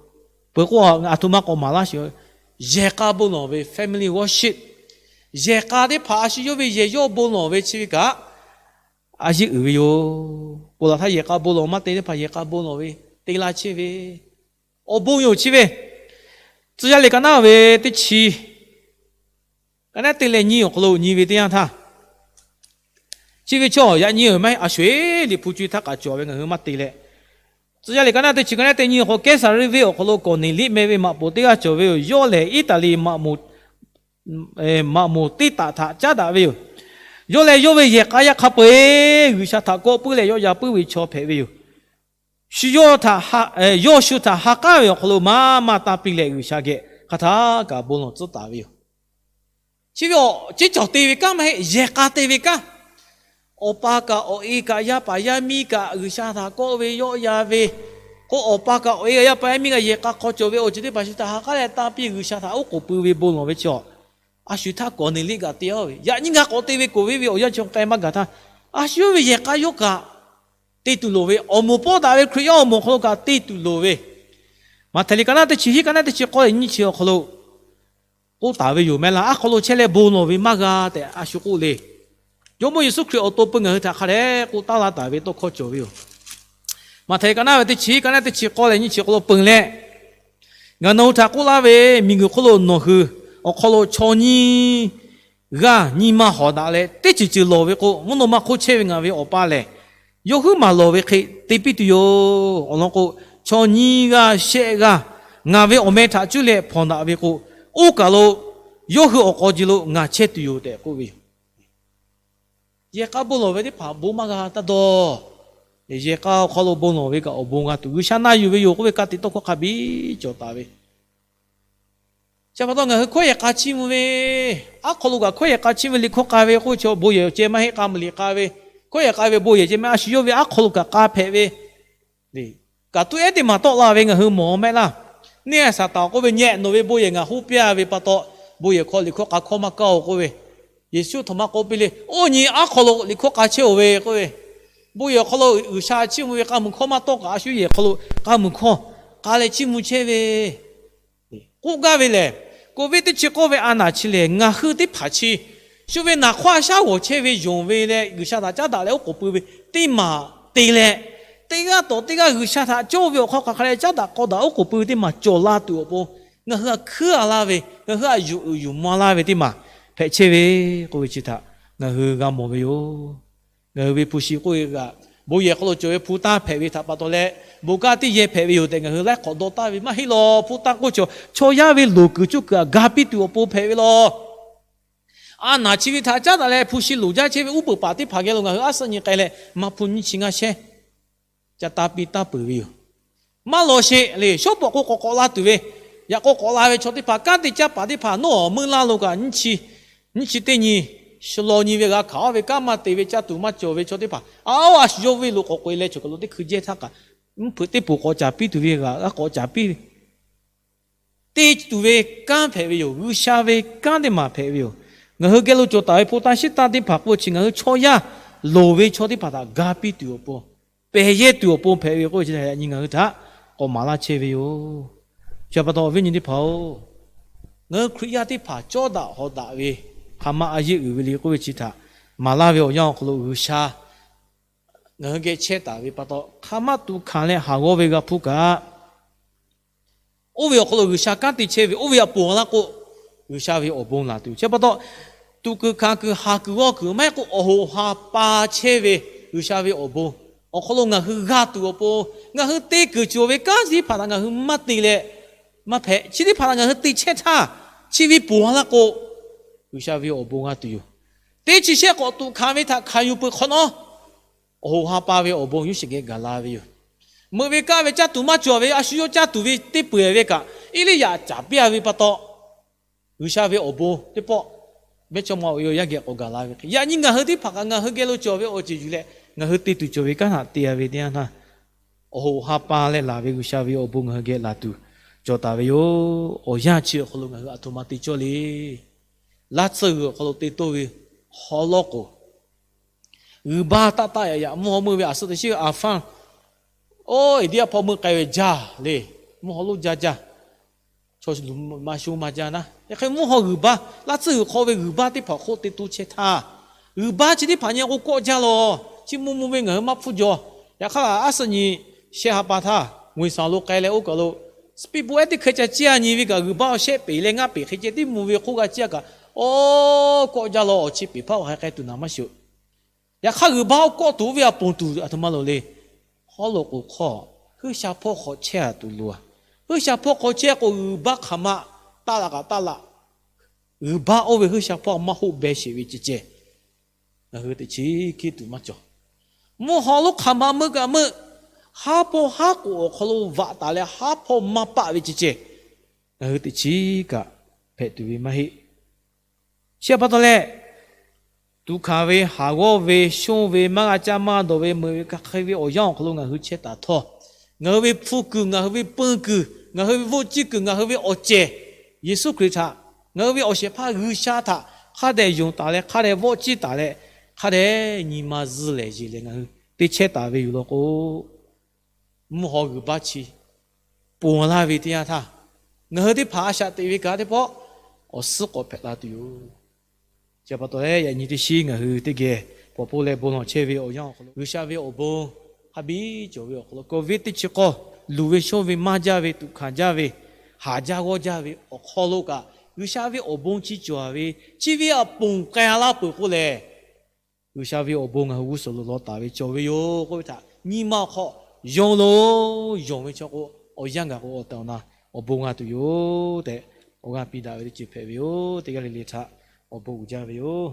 Peuˬ k'o, aˬ htoꞈ ma k'awꞈ maˍ laˇ sheˍ. Yehˬ k'a bon lawˬ ve family worship, yehˬ k'a teˇ hpaˍ a shu yawˇ ve yehˬ yawˇ bon lawˬ ve chi ve kaꞈ a yeˇ uiˍ ve yoˬ. Ponˬ laˬ htaˇ yehˬ k'a bon lawˬ maˇ te teˇ hpaˍ yehˬ k'a bon lawˬ ve te la chehˇ ve awˬ bon yoˬ chi ve. Tcuh yaˇ liꞈ ka naˉ ve teˇ chi ka naˉ te leh nyi awˬ hk'aw lo nyi ve teˇ yanˇ htaˇ, chi ve chaw yaꞈ nyi maˇ heˆ, a sho-eˬ Liꞈ hpu co-e htaˇ k'aꞈ cawˬ ve ngaˬ hui maˇ te leh, Tcuh yaˇ liꞈ ka naˉ teˇ chi ka naˉ te nyi awˬ hk'aw lo Kehˇsaˍriˆ venˇ awˬ hk'aw lo Kawˍneˍliˆ meh ve maꞈ poˍ teˇ g'aˇ cawˬ ve yoˬ. Yawˇ lehˬ Iˉtaˍliˍ maꞈ moˍ teˇ taꞈ htaꞈ caˉ daꞈ ve yoˬ. Yawˇ leh yawˇ ve yehˬ k'a yaˇ hk'a peu-eˬ G'uiˬsha htaꞈ kawˆ puiˉ leh yawˆ yan puiˉ ve chaw hpehꞈ ve yoˬ. Shu yawˇ htaꞈ, yawˇ shu htaꞈ ha k'aˉ ve awˬ hk'aw lo maˇ maˇ tanˇ piˇ leh G'uiˬsha geh hk'a htaˇ kaꞈ bon lawˬ tcuhˉ taˍ ve yoˬ. Chi ve awˬ ceˉ cawˬ te ve kanˉ maˇ heˆ, yehˬ k'a te ve kanˉ. Awˬ pa kaꞈ awˬ e kaꞈ yaˇ paˍ yaˇ miˇ kaꞈ G'uiˬsha htaꞈ kawˆ ve yawˆ yan ve k'o, awˬ pa kaꞈ awˬ e kaꞈ yaˇ paˍ yaˇ miˇ kaꞈ yehˬ k'a hk'aw cawˬ ve awˬ ceuˬ teˇ hpaˍ shu htaꞈ ha k'aˉ leh tanˇ piˇ G'uiˬsha htaꞈ oˉ k'oˍ pui ve bon lawˬ ve chi awˬ, a shu htaˇ Kawˍneˍliˆ kaꞈ te-a ve, yaꞈ nyi ngaˬ k'awꞈ te ve k'oˍ ve ve awˬ yanˇ chi k'ai maˇ gaˬ htaˇ, a shu yawˇ ve yehˬ k'a yawˇ kaꞈ te tuˬ loˍ ve, awˬ moˍ pawˆ daꞈ ve Hkriꞈ yaˇ awˬ moˍ awˬ hk'aw lo kaꞈ te tuˬ loˍ ve, Maꞈhtehˍ liꞈ ka naˉ teˇ chi hiˉ ka naˉ teˇ chi k'awˇ leh nyiˇ chi awˬ hk'aw lo k'oˆ taˍ ve yoˬ mehˆ laˇ. Aˉ hk'aw lo chehˇ leh bon lawˬ ve maˇ g'a tehꞈ a shu k'oˆ le. Jawˇmawˇ Yeˍsuˆ Hkriꞈ awˬ to peu ngaˬ hui htaꞈ hk'a dehꞈ k'oˆ taˉ laˇ taˍ ve tawˇ hkawˇ cawˬ ve yoˬ. Maꞈhtehˍ ka naˉ ve teˇ chi hiˉ ka naˉ teˇ chi k'awˇ leh nyiˇ chi k'awˇ lo peu leh, Ngaˬ nawˬ hui htaꞈ k'oˆ laˇ ve, miˬguiˬ hk'oˆ lo nawˬ hui awˬ hk'aw lo chaw nyiˇ g'aˇ nyi ma hawˍ daꞈ leh teˇ ceuˬ ceuˬ lawˬ ve k'o, mvuhˇ naw ma hk'oˆ chehˇ ve ngaˬ ve Awˬ pa lehˬ yawˇ huiˉ maˬ lawˬ ve hk'e te piˇ tuˬ yoˬ. Awˬ lawn k'o, chaw nyiˇ g'aˇ shehˆ g'aˇ ngaˬ ve awˬ meh htaꞈ cuˇ leh hpawnˬ daꞈ ve k'o, oˇ kaˬ lo yawˇ hui awˬ k'aw ji lo ngaˬ chehˇ tuˬ yoˬ tehꞈ k'oˆ ve yoˬ. Yehˬ k'a bon lawˬ ve teˇ hpaˍ bon maˇ g'a taˇ dawˇ. Yehˬ k'a awˬ hk'aw lo bon lawˬ ve kaꞈ awˬ bon g'a tuˬ, G'uiˬsha na yuˬ ve yoˬ k'oˆ ve ka tiꞈ tawˇ hkawˇ hk'a biˇ cawˬ taˍ ve. Chi pa taw ngaˬ hui hkawˇ yehˬ k'a chiˇ mvuh ve, aˉ hk'aw lo kaꞈ hkawˇ yehˬ k'a chiˇ mvuh liꞈ hkawˇ k'a ve k'oˆ ve chaw, bon yehˬ ceh maˇ heˆ k'a mvuh liꞈ k'a ve, hkawˇ yehˬ k'a ve bon yehˬ ceh maˇ heˆ, a shu yawˇ ve aˉ hk'aw lo kaꞈ k'a hpehꞈ ve, kaꞈ tuˉ ehˉ teˇ maˬ tawˆ la ve ngaˬ hui mawˬ mehˆ laˇ. Neˇ haiˬ Saˍtanˍ k'oˆ ve, Nyehˆ, nawˬ ve bon yehˬ ngaˬ hoˉ piˇ ve pa taw, bon yehˬ hk'aw liꞈ hkawˇ k'a hkawˇ maˇ kaˇ-oˬ k'oˆ ve, Yeˍsuˆ htaꞈ maˇ k'oˆ piˇ le. Oˇ nyi aˉ hk'aw lo liꞈ hkawˇ k'a chehˇ-oˬ ve k'oˆ ve, bon yehˬ awˬ hk'aw lo G'uiˬsha chiˇ mvuh ve k'a mvuh hkawˇ maˇ tawˆ kaꞈ a shu yehˬ hk'aw lo k'a mvuh hkawˇ k'a leh chiˇ mvuh chehˇ ve k'oˆ gaˇ ve lehˬ, k'oˆ ve teˇ chi k'oˆ ve a naˬ chi lehˬ, ngaˬ hui teˇ hpaˍ chi shu ve naˬ hk'awˇ a shaˉ g'awˬ chehˇ ve yonˍ ve leh G'uiˬsha htaꞈ caˉ daꞈ leh oˉ k'oˍ pui ve teˇ maˬ te leh, teˇ g'aˇ tawꞈ teˇ g'aˇ G'uiˬsha htaꞈ cawˇ ve awˬ hk'aw hk'aˬ hk'e leh caˉ daꞈ k'aw daꞈ oˉ k'oˍ pui ve teˇ maˬ cawˬ la tuˬ awˬ pon, ngaˬ hui htaꞈ hkuiˉ a laˇ ve, ngaˬ hui htaꞈ yuˬ uiˍ yuˬ maw laˇ ve teˇ maˬ hpehꞈ chehˇ ve k'oˆ ve chi htaꞈ ngaˬ hui g'a mawˬ ve yoˬ. Ngaˬ hui ve hpu shi k'oˆ ve kaꞈ, bon yehˬ hk'aw lo cawˬ ve hpu tanˇ hpehꞈ ve htaꞈ pa taw leh, bon kaˇ teˇ yehˬ hpehꞈ ve yoˬ tehꞈ ngaˬ hui laiˉ hk'awꞈ dawˇ taˍ ve maˇ heˆ law. Hpu tanˇ k'oˆ chaw, chaw yaˇ ve loˍ kuiˬ cuˇ kuiˬ htaꞈ ga piˇ tuˬ awˬ pon hpehꞈ ve law. A naˬ chi ve htaꞈ caˉ daꞈ leh hpu shi loˍ jaˇ chehˇ ve uˉ peunˍ paˍ teˇ hpaˍ geh lo ngaˬ hui aˉ suhˆ nyi k'ai leh maˇ hpu nyiˇ chi ngaˇ shehˇ ca ta piˇ taˇ peuˬ ve yoˬ. Maˇ lawˬ sheˍ le. Shawˉ pawˍ k'o k'awꞈ k'awꞈ la tuˬ ve, yaꞈ k'aw k'awꞈ la ve chaw teˇ hpaˍ, kanˉ te caˇ paˍ teˇ hpaˍ nawˉ meuˇ laˇ lo kaꞈ, nyiˇ chi teˇ nyi shu law nyi ve g'a hkanˍ-aˉ ve kanˉ maˇ te ve caˇ tuˬ maˇ cawˬ ve chaw teˇ hpaˍ, a, a shu yawˇ ve lo k'awꞈ k'oꞈ-e leh choˬ kaˬ lo teˇ hkui jehˇ htaˇ kaꞈ, mvuhˇ hpeuꞈ teˇ poˬ k'awꞈ caˍ piˇ tuˬ ve g'a k'awꞈ caˍ piˇ ve te tuˬ ve kanˉ hpehꞈ ve yoˬ. G'uiˬsha ve kanˉ teˇ maˬ hpehꞈ ve yoˬ. Ngaˬ hui geh lo cawˬ taˍ ve hpu tanˇ shiˉ tanˇ teˇ hpaˍ k'oˆ chi ngaˬ hui chaw yaˇ loˍ ve chaw teˇ hpaˍ htaꞈ ga piˇ tuˬ awˬ pon, pehˬ yehˇ tuˬ awˬ pon hpehꞈ ve k'oˆ ve chi htaꞈ yaꞈ nyi ngaˬ hui htaꞈ k'awꞈ maˍ laˇ chehˇ ve yoˬ. Chi pa taw awˬ viˉ nyi teˇ hpaˍ-oˬ, ngaˬ hui Hkriꞈ yaˇ teˇ hpaˍ cawˇ daꞈ hawˍ daꞈ ve hk'aˬ ma a yeˇ uiˍ ve le k'oˆ ve chi htaꞈ maˍ laˇ ve awˬ yanˇ awˬ hk'aw lo G'uiˬsha ngaˬ hui geh chehˇ taˍ ve pa taw, hk'aˬ ma tuꞈ hkanˍ leh haˍ g'awˇ ve g'a hpuˇ kaꞈ, oˇ ve awˬ hk'aw lo G'uiˬsha kanˉ te chehˇ ve oˇ ve htaꞈ ponˬ laˇ k'o, G'uiˬsha ve awˬ bon laˬ tuˬ. Chi pa taw, tuꞈ kuiˬ hkanˍ kuiˬ haˍ kuiˬ g'awˇ kuiˬ maˇ heˆ k'o, awˬ hoꞈ ha pa chehˇ ve G'uiˬsha ve awˬ bon awˬ hk'aw lo ngaˬ hui g'a tuˬ awˬ pon, ngaˬ hui te kuiˬ cawˬ ve kanˉ chi teˇ hpaˍ htaꞈ ngaˬ hui maˇ te leh, maˇ hpehꞈ. Chi teˇ hpaˍ htaꞈ ngaˬ hui te chehˇ htaˇ, chi ve ponˬ laˇ k'o, G'uiˬsha ve awˬ bon g'a tuˬ yoˬ. Teˇ chi shehˆ k'awꞈ tuꞈ hkanˍ ve htaꞈ hkanˍ yuˬ peuˬ hk'awꞈ nawˉ, awˬ hoꞈ ha pa ve awˬ bon Yoˇsehꞈ geh gaˬ la ve yoˬ. Meuꞈ ve kaˇ ve caˇ tuˬ maˇ cawˬ ve a shu yawˇ caˇ tuˬ ve teˇ peu-eˬ ve kaꞈ, Eˇliˇyaꞈ caˍ piˇ-a ve pa taw, G'uiˬsha ve awˬ bon teˇ pawˆ mehˇchawˇma ve yaˇ geh k'awꞈ gaˬ la ve hk'e, yaꞈ nyi ngaˬ hui teˇ hpaˍ kaꞈ ngaˬ hui geh lo cawˬ ve awˬ ceuˬ yuˬ leh ngaˬ hui te tuˬ cawˬ ve kanˉ htaꞈ te-a ve teˇ yanˇ htaˇ, awˬ hoꞈ ha pa leh laˬ ve G'uiˬsha ve awˬ bon ngaˬ hui geh laˬ tuˬ, cawˬ taˍ ve yoˬ. Awˬ yanˇ chi awˬ hk'aw lo ngaˬ hui aˬ htoꞈ ma te cawˇ le. Laˇ tsuhˇ g'uiˬ awˬ hk'aw lo te toˇ ve haw lawˇ k'oˍ, g'uiˬ baˇ taˆ taˆ yaꞈ yaꞈ mvuhˇ haw meuˇ ve aˬ suhˉ teꞈ shiˉ a faˇ, oˇ eˍ diˉ a hpaw meuˇ k'ai ve jaˇ le. Mvuhˇ haw lonˉ jaˇ jaˇ. Chaw luˬ maˇ shonˇ maˇ jaˇ naˉ. Yaꞈ hk'aˇ mvuhˇ haw g'uiˬ baˇ, laˇ tsuhˇ g'uiˬ hk'aw ve g'uiˬ baˇ teˇ hpaˍ hk'oˆ te to chehˇ htaˇ, g'uiˬ baˇ chi teˇ hpaˍ nyi k'o kawˆ jaˇ lawˬ. Chi mvuh mvuh ve ngaˬ hui maˇ hpfuhˇ jaw. Yaꞈ hk'aˇ a suhˉ nyi shehˆ ha pa htaˇ, G'uiˬ sha lo k'ai leh oˇ kaˬ lo speedboat ehˉ teˇ hkeh ca ciˇ a nyi ve kaꞈ, g'uiˬ baˇ awˬ shehˆ peˍ leh ngaˇ peˍ hk'e ceh tiˉ mvuh ve hk'oˆ g'a ciˇ a kaꞈ, oˇ kawˆ jaˇ lawˬ. Awˬ chi peˍ hpaˇ awˬ hk'aˬ hk'e k'ai tuˬ naˍ maˇ shiˍ. Yaꞈ hk'aˇ g'uiˬ baˇ oˇ kawˆ tuˬ oˇ ve a ponˬ tuˬ aˬ htoꞈ ma loˬ le. Haw loꞈ k'oˍ hk'aw, G'uiˬ sha hpawˇ hk'aw chehˇ a tuˬ loˬ a. G'uiˬ sha hpawˇ hk'aw chehˇ k'o, g'uiˬ baˇ hk'aˬ ma taˆ laꞈ kaꞈ taˆ laꞈ. G'uiˬ baˇ oˇ ve G'uiˬ sha hpawˇ maˇ hoˆ beh sheˍ ve ceh ceh, ngaˬ hui teꞈ chiˉ kiˇ tuˬ maˇ cawˬ. Mvuhˇ haw lonˉ hk'aˬ ma meuˇ kaꞈ meuˇ, haˉ hpawˇ haˉ k'oˍ awˬ hk'aw lo vaꞈ taˍ leh haˉ hpawˇ maˇ paˆ ve ceh ceh, ngaˬ hui teꞈ chiˉ kaꞈ hpehꞈ tuˬ ve maˇ heˆ. Chi pa taw leh, tuꞈ hkanˍ ve, haˍ g'awˇ ve, shonˇ ve, maˇ g'a caˇ maˇ dawˬ ve, meuꞈ ve hk'a hk'e ve awˬ yanˇ awˬ hk'aw lo ngaˬ hui chehˇ taˍ htawˇ, ngaˬ hui ve hpu kuiˬ, ngaˬ hui ve peun kuiˬ, ngaˬ hui ve voˆ ciˇ kuiˬ, ngaˬ hui ve awˬ cehˬ, Yeˍsuˆ Hkriꞈ htaꞈ, ngaˬ hui ve awˬ shehˍ hpaˇ G'uiˬ sha htaꞈ hk'a dehꞈ yonˍ taˍ leh, hk'a dehꞈ vawˆ ciˇ taˍ leh, hk'a dehꞈ nyi ma zuhˇ lehˬ yeˬ leh ngaˬ hui te chehˇ taˍ ve yoˬ law k'o, mvuhˇ haw g'uiˬ baˇ chi ponˬ laˇ ve teˇ yanˇ htaˇ, ngaˬ hui teˇ hpaˍ a shaꞈ teꞈ ve kaꞈ teˇ pawˆ awˬ suhˉ k'awꞈ hpehꞈ la tuˬ yoˬ. Chi pa taw leh, yaꞈ nyi teˇ shiˉ ngaˬ hui teˇ geh paw poˆ leh bon lawˬ chehˇ ve awˬ yanˇ awˬ hk'aw lo, G'uiˬ sha ve awˬ bon hk'a biˇ cawˬ ve awˬ hk'aw lo, covid teˇ chi k'awˇ luˬ ve shonˇ ve maˇ jaˇ ve, tuꞈ hkanˍ jaˇ ve, haˍ jaˇ g'awˇ jaˇ ve awˬ hk'aw lo kaꞈ, G'uiˬ sha ve awˬ bon chi cawˬ ve, chi ve a ponˬ k'ai laˇ peuˬ k'oˆ lehˬ, G'uiˬ sha ve awˬ bon ngaˬ hui g'uˇ suhˍ lo lawˬ taˍ ve cawˬ ve yoˬ k'oˆ ve htaꞈ nyi ma awˬ hk'aw yonˍ loˬ. Yonˍ ve chaw k'o, awˬ yanˇ gaˬ k'o awˬ tehˬ awˬ na awˬ bon g'a tuˬ yoˬ tehꞈ, awˬ g'aˇ piˇ daꞈ ve teˇ ceuˬ hpehꞈ ve yoˬ. Teˇ g'aˇ le le htaꞈ awˬ bon uiˍ jaˇ ve yoˬ.